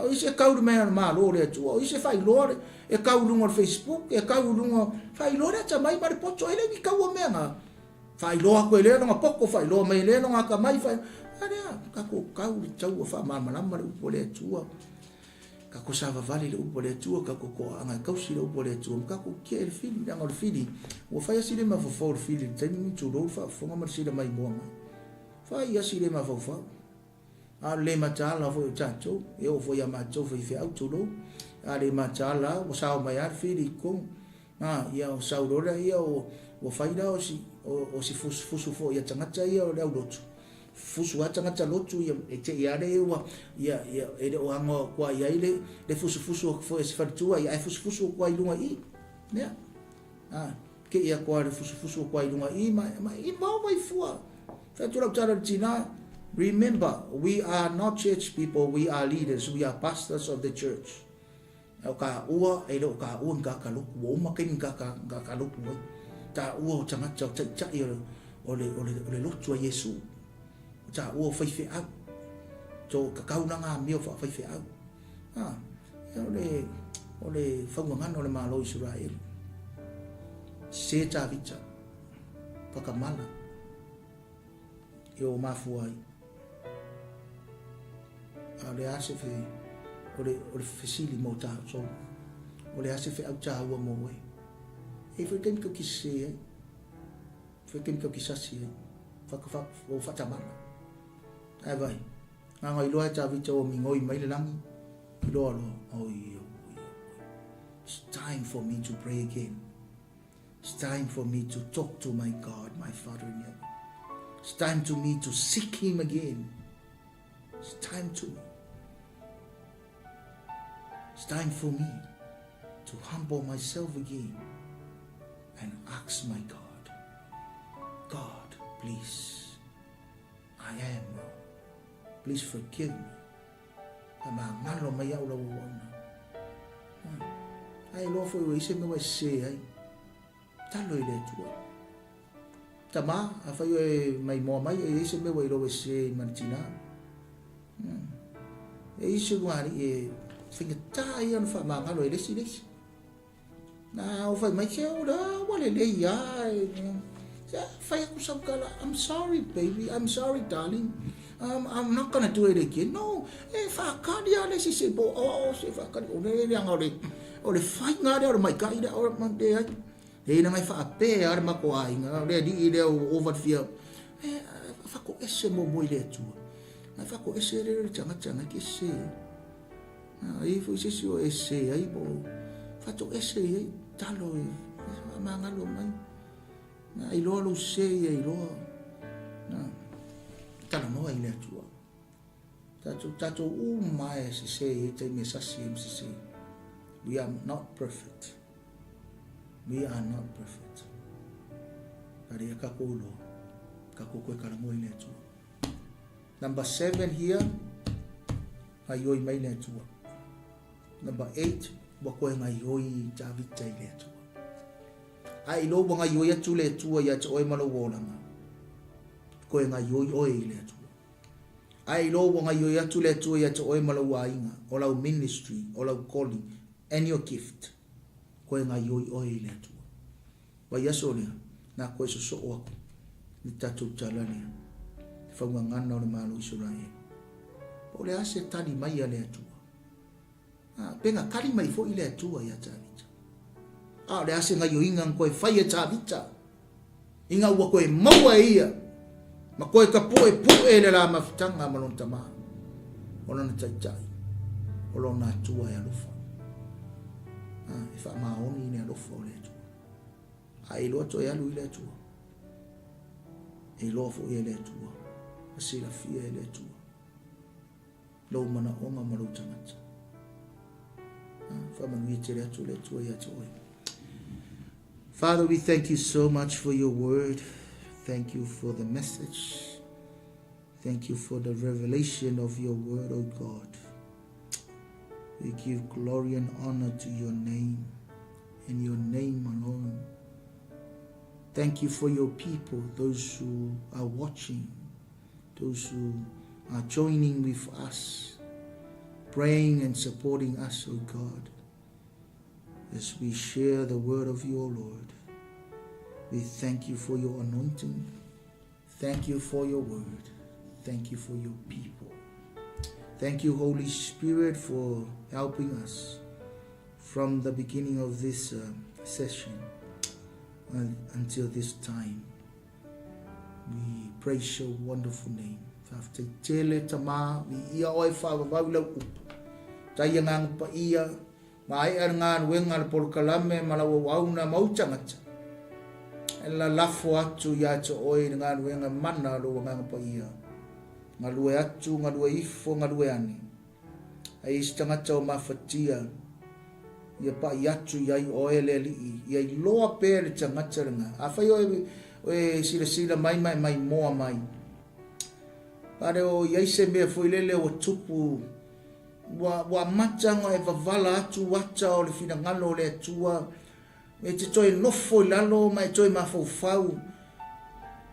A: O isi e tau i le mea o le Malo o le Atua. O isi e faailoa le, e tau i luga o le Facebook, e tau i luga, faailoa le atamai ma le poto. E le ni taua mea na. Faailoa atu e lea lona poto, faailoa mai e lea lona atamai, fai... A lea, tatou tau le taua faamalamalama le upu a le Atua. Tatou savavali le upu a le Atua, tatou toaaga e tausi le upu a le Atua, ma tatou tia i le fili, leaga o le fili, ua fai asi le mafaufau o le fili i le taimi ni tulou le faafofoga ma le sila maimoa mai. Fai asi le mafaufau. A o le le mataala foi o tatou, e oo foi ia matou faifeau, tulou, a le mataala ua sao mai lava le fili i totonu. A, ia o sau loa lea, ia ua fai la o si, o si fusu foi a tagata ia o le aulotu. Fusu lava tagata lotu ia, e te i lava lea ua, ia, ia, e le o ago atu i ai le, le fusufusu atu foi a si faletua, ia ae fusufusu atu lava i luga i i. Ia, a, te i atu lava le fusufusu atu i luga i i, ma, ma i vao mai fua. Fai atu lau tala i le tina, remember, we are not church people, we are leaders, we are pastors of the church. O taua, e le o taua ni tagata lotu, ua uma taimi ni tagata lotu ai. Taua o tagata o taitai o le, o le, o le, o le lotu a Iesu. O taua o faifeau. To tatau na ngā mea o whaafaifeau. Ah, o le, o le faugagana o le Malo o Isaraelu. Se Tavita, whakamala, e o mafua ai. A o le a se fe, o le, o le fesili mo tātou. O le a se feau tāua mō oe. E foi taimi tau ki sese ai. Foi taimi tau ki sasi ai. Whaka, whaka, o whatamana. Ai vai. Ngā ngai loa e Tāvita o mingoi mai le langi. Loa loa. Oi, oi, oi. It's time for me to pray again. It's time for me to talk to my God, my Father in heaven. It's time to me to seek Him again. It's time to me. It's time for me to humble myself again and ask my God, God, please, I am wrong. Please forgive me. Faamagalo mai au lau auauna. Ai loa foi ua i se mea ua e sese ai. Talo i le Atua. Tama, afai oe maimoa mai, e i ai se mea ua iloa ua e sese ai ma le tina. E i ai se ulugalii e faigata ia ona faamagalo e le isi le isi. Na o fai mai se ula ua lelei a. Fai atu sau tala, I'm sorry baby, I'm sorry darling. I'm not gonna do it again. No, e whakari a le se bo o se whakari o le le anga o le o le whainga lea o le maikai lea o le ai. E ina ngai whaapē a le mako aiga, o le alii lea o ova le fia. E whako ese mo mo i le atua. Ngai whako ese le le tangata ngai ke se. A i foi se isi o e sese ai po o faatoese i ai talo e faamagalo mai. Na iloa lou sese ia iloa. Na talanoa i le Atua. Tatou, tatou uma e sese i ai taimi e sasi ai ma sese. We are not perfect. We are not perfect. Kare ia kakou iloa. Kakou koe kalamoa i le Atua. Number 7 here, Gaioi mai le Atua. Number 8, ua koe gaioi Tavita i le Atua. A i lou ua gaioi atu le Atua ia te oe ma lou olaga, koe gaioi oe i le Atua. A i lou ua gaioi atu le Atua ia te oe ma lou aiga, o lau ministry, o lau calling, and your gift, koe gaioi oe i le Atua. Vaiaso lea, na koe sosoo aku i le tatou tala lea, te faugagana o le Malo o Isaraelu. Po o le a se tali mai a le Atua? A, pe na tali mai foi le Atua ia Tavita. A o le a se gaioiga na koe fai e Tavita? Ina ua koe maua e ia, ma koe tapuepu'e le la mafutaga ma lona tama, o lona taitai, o lona Atua e alofa. A, e faamaoni le alofa o le Atua. A e iloa toe alu i le Atua. E iloa foi e le Atua. Ma silafia e le Atua. Lou manaoga ma lou tagata. Faamanuia tele atu le Atua ia te oe. Father, we thank you so much for your word. Thank you for the message. Thank you for the revelation of your word, O God. We give glory and honor to your name and your name alone. Thank you for your people, those who are watching, those who are joining with us, praying and supporting us, O God, as we share the word of your Lord. We thank you for your anointing. Thank you for your word. Thank you for your people. Thank you, Holy Spirit, for helping us from the beginning of this uh, session until this time. We praise your wonderful name. Faafetai tele tama, viia oe faavavau lau upu. Tai Agaga Paia, Maea le galuega a le polokalame ma lau auauna ma ou tagata, e lalafo atu ia te oe i le galuega mana o lou Agaga Paia. Galue atu, galue ifo, galue ane. Ai isi tagata o mafatia, ia paʻi atu i ai oe le Alii, ia iloa pea le tagata lena. Afai oe e silasila mai ma e maimoa mai, pale o i ai se mea foi lele ua tupu Ua, ua amata ona e wavala atu ata o le finagalo o le Atua, e te toe nofo i lalo ma e toe mafaufau.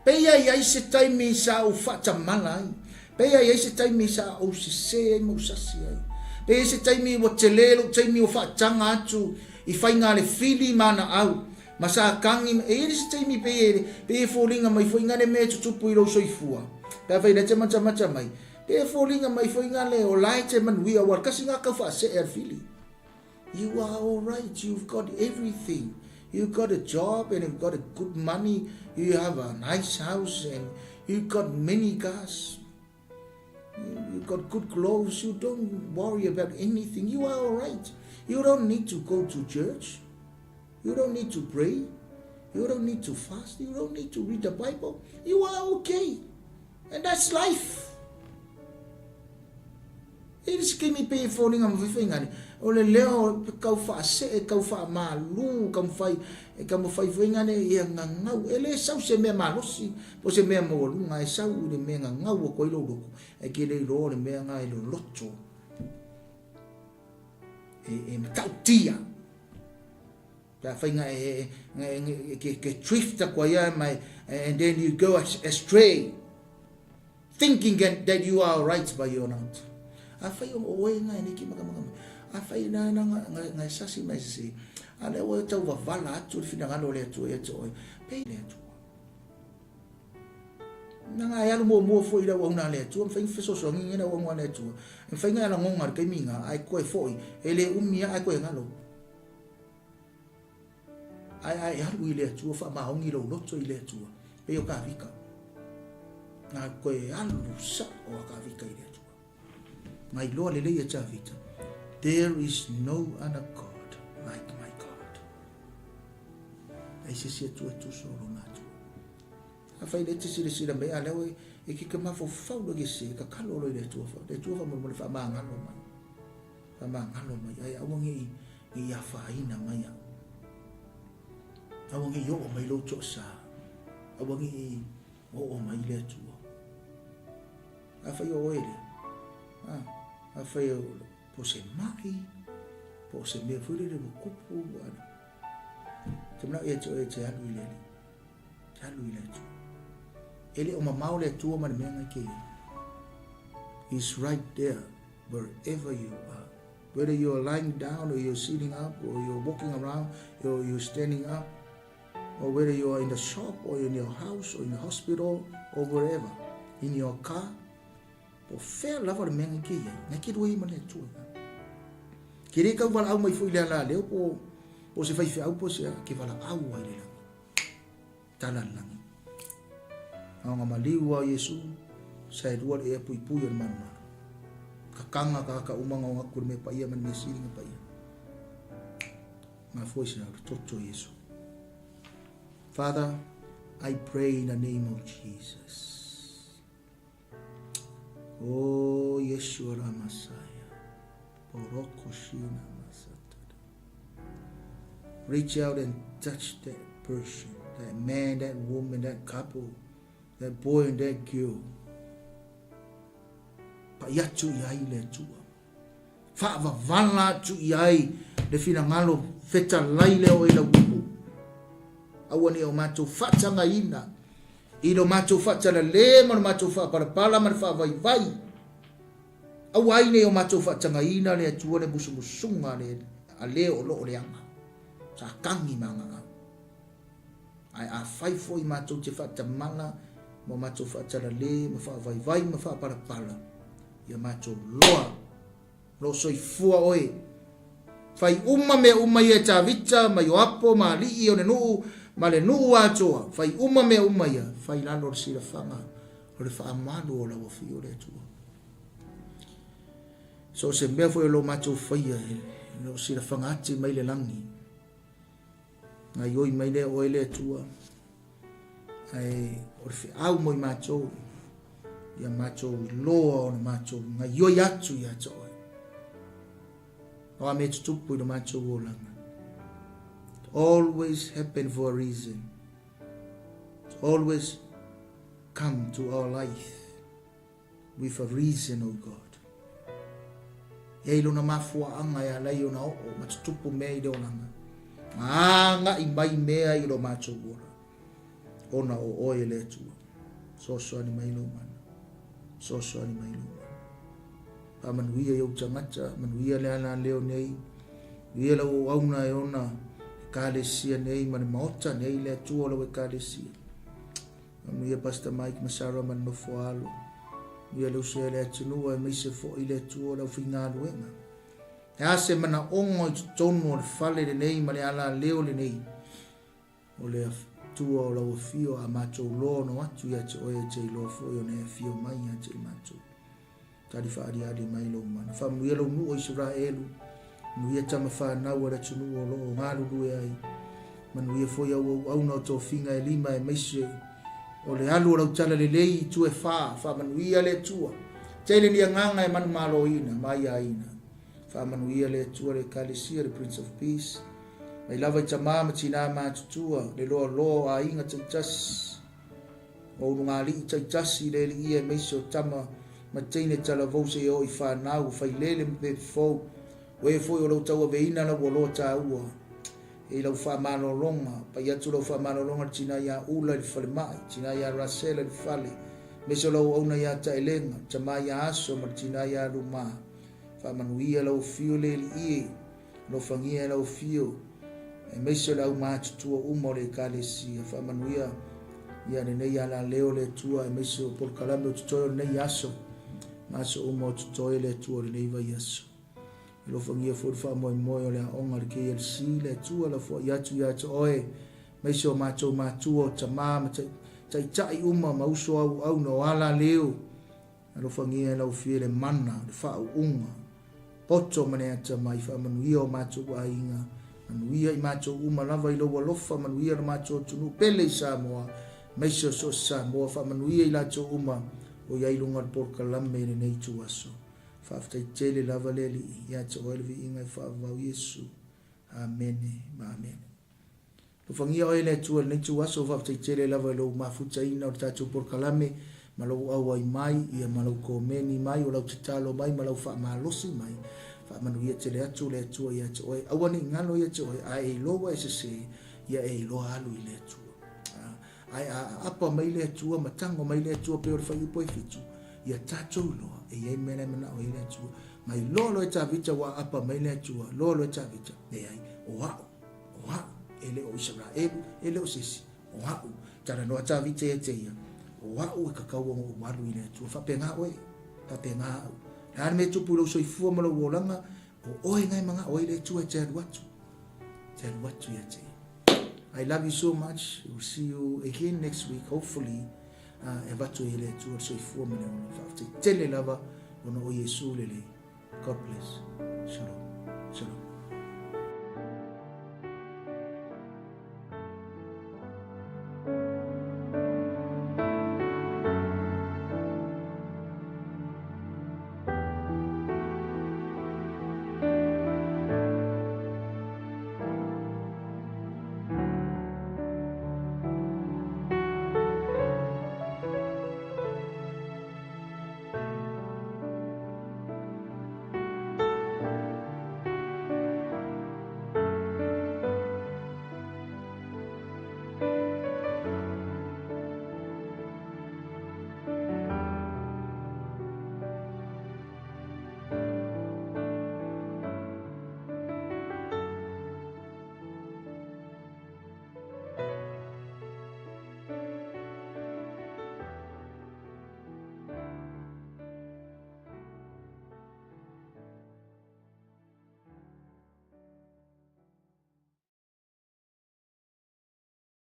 A: Peia i ai se taimi sa ou faatamala ai. Peia i ai se taimi sa ou sese ai ma ou sasi ai. Peia i se taimi ua tele lou taimi ua faataga atu i faiga a le fili ma ana au, ma sa kagi, e i ai se taimi pei e foliga mai foi nga le mea e tutupu i lou soifua. Pe afai la e te matamata mai, Pe e foliga mai foi nga le o la e te manuia ua kasi nga kau faasee a le fili. You are alright, you've got everything. You've got a job and you've got a good money, you have a nice house and you've got many cars. You've got good clothes, you don't worry about anything. You are alright. You don't need to go to church. You don't need to pray. You don't need to fast. You don't need to read the Bible. You are okay. And that's life. E le se taimi pei e foliga ma faifaiga ale, o le leo kau faasee, kau faamalu, taumafai, e taumafai foi ngale ia gagau. E le sau se mea malosi, po o se mea maualuga, e sau i le mea gagau atu ai lou loto, ae ke le iloa o le mea na e loloto, e, e matautia. Pe afai nga e, e, e, ke drift atu ai ma and then you go astray thinking that you are right but you're not. Afai o oe nga e niki makamaka mai. Afai na na nga nga sasi mai se. A le oe tau wavala atu le finagalo o le Atua ia te oe. Pe le Atua. Na nga e alu muamua foi i le auauna a le Atua, mafai ona fesoasoani i le auauna a le Atua. E mafai ona e lagoga i le taimi nga, ae koe foi, e le umi lava ae koe galo. Ae ae alu i le Atua, faamaoni lou loto i le Atua, pei o Kavika. Na koe alu sa'o a Kavika i le Atua. Na iloa lelei e Tavita, there is no other God like my God. Ai se isi Atua e tusa o lona Atua. Afai le te silasila mai, a lea oe e ke ke mafaufau loa ke se, kakalo loa i le Atua, le Atua faamolemole faamagalo mai. Faamagalo mai, ae aua ne i, ne i afaina mai au. Aua ne i oo mai lou toasa. Aua ne i oo mai le Atua. Afai o oe lea, a, afai o, po se mai, po se mea foi lele ua kupu, ua, te manao ia te oe te alu i le Alii. Te alu i le Atua. E le o mamao le Atua ma le mea ngai ke ia. He's right there wherever you are. Whether you're lying down or you're sitting up or you're walking around or you're standing up or whether you are in the shop or in your house or in the hospital or wherever, in your car, po fea lava le mea ngai ke iai, ngai ke lua i ma le Atua. Ke le kau valaau mai foi le ala leo po, po se faifeau po se a, ke valaau ai le lagi. Tala le lagi. Aoga maliu a Iesu, sa e lua le ea puipui o le malumalu. Kakanga ka ka umanga o ngaku le mea paia ma le mea silinga paia. Mafua i se au le toto Iesu. Father, I pray in the name of Jesus. Oh, Yeshua la Messiah. Poroko shina masatara. Reach out and touch that person, that man, that woman, that couple, that boy and that girl. Pai atu i ai le Atua. Faavavala atu i ai le finagalo fetalai lea o e lau upu. Aua ne i o matou faatagaina i lo matou faatalale ma lo matou faapalapala ma le faavaivai. Aua ai ne i o matou faatagaina le Atua le musumusuga a le o lo o leaga. Sa tagi ma agaau. Ae afai foi matou te faatamala ma matou faatalale ma faavaivai ma faapalapala, ia matou loa, o lo o soifua oe. Fai uma mea uma ia e Tavita ma Ioapo ma alii o le nuu ma le nuu atoa, fai uma mea uma ia, fai i lalo o le silafaga o le faamalu o lau Afio le Atua. So o se mea foi o lo o matou faia, e le o silafaga ati mai le lagi. Gaioi mai lea oe le Atua, ae o le feau mo i matou, ia matou iloa ona matou gaioi atu ia te oe. O a mea tutupu i lo matou olaga. It always happen for a reason. It always come to our life. With a reason, O God. E ai lona mafuaaga e ala ai ona oo ma tutupu mea i le olaga. Ma agai mai mea i lo matou ola. Ona o oe e le Atua. Soasoani mai lou mana. Soasoani mai lou mana. Faamanuia i ou tagata, manuia le ala leo nei. Manuia lau auauna e ona Ekalesia nei ma le maota nei le Atua o lau Ekalesia. Manuia Pastor Mike ma Sarah ma le nofo alo. Manuia le uso ia le atunuu aemaise foi le Atua o le aufaigaluega. E a se manaoga i totonu o le fale lenei ma le alaleo lenei, o le Atua o lau afio a matou loa ona o atu ia te oe e te iloa foi ona e afio mai ia te i matou. Tali faaaliali mai lou mana. Faamanuia lou nuu o Isaraelu, manuia tama fanau a le atunuu o lo o galulue ai. Manuia foi au auauna o tofiga e lima aemaise o le alu o lau talalelei i itu e fa. Faamanuia le Atua. Tele ni agaga e manumaloina ma aiaina. Faamanuia le Atua le Ekalesia le Prince of Peace. Mai lava i tama ma tinā matutua, le loaloa o aiga taitasi. O ulugalii taitasi i le alii aemaise o tama ma teine talavou seia oo i fanau, failele ma pepe fou. O e foi o lou tauaveina lau oloa taua e i lau faamalologa. Pai atu lau faamalologa i le tina ia Ula i le falemai, tina ia Rasela i le fale, aemaise o lau auauna ia Taelega, tama ia Aso ma le tina ia Luma. Faamanuia lau afio le alii e. Alofagia e lau afio, aemaise o le aumatutua uma o le Ekalesia. Faamanuia ia lenei alaleo le Atua, aemaise o polokalame o totoe o lenei aso, ma aso uma o totoe le Atua o lenei vaiaso. Alofagia foi le faamoemoe o le aoga a le KLC, le Atua lafoai atu ia te oe, aemaise o matou matua o tama ma taitai uma ma uso auauna o alaleo, Alofagia e lau Afio le mana, le faauuga, poto ma le atamai, faamanuia o matou aiga, manuia i matou uma lava i lou alofa, manuia lo matou atunuu pele i Samoa, aemaise o so o se Samoa, faamanuia i latou uma o i ai i luga o le polokalame i lenei ituaso. Faafetai tele lava le Alii, ia te Oe le viiga e faavavau Iesu. Amene ma amene. Alofagia oe e le Atua i lenei ituaso, faafetai tele lava i lou mafutaina o le tatou polokalame ma lou auai mai, ia ma lou komeni mai, o lau tatalo mai ma lau faamalosi mai. Faamanuia tele atu le Atua ia te oe. Aua ne i galo ia te oe, a e iloa ua e sese, ia e iloa alu i le Atua. Ae a aapa mai le Atua ma tago mai le Atua pei o le fuaiupu e fitu, ia tatou iloa e i ai mea la e manao ai le Atua. Ma iloa loa e Tavita ua aapa mai le Atua, loa loa e Tavita, leai, o a'u. O a'u, e le o Isaraelu, e le o se isi, o a'u. Talanoa Tavita ia te ia, o a'u e tatau ona ou alu i le Atua. Faapena oe, faapena a'u. Le a le mea e tupu i lou soifua ma lou olaga, o oe na e mana'o ai le Atua e te alu atu, te alu atu ia te ia. I love you so much. We'll see you again next week, hopefully. E avatu ai e le Atua le soifua ma le ola. Faafetai tele lava ona o Iesu lelei. God bless. Shalom. Shalom.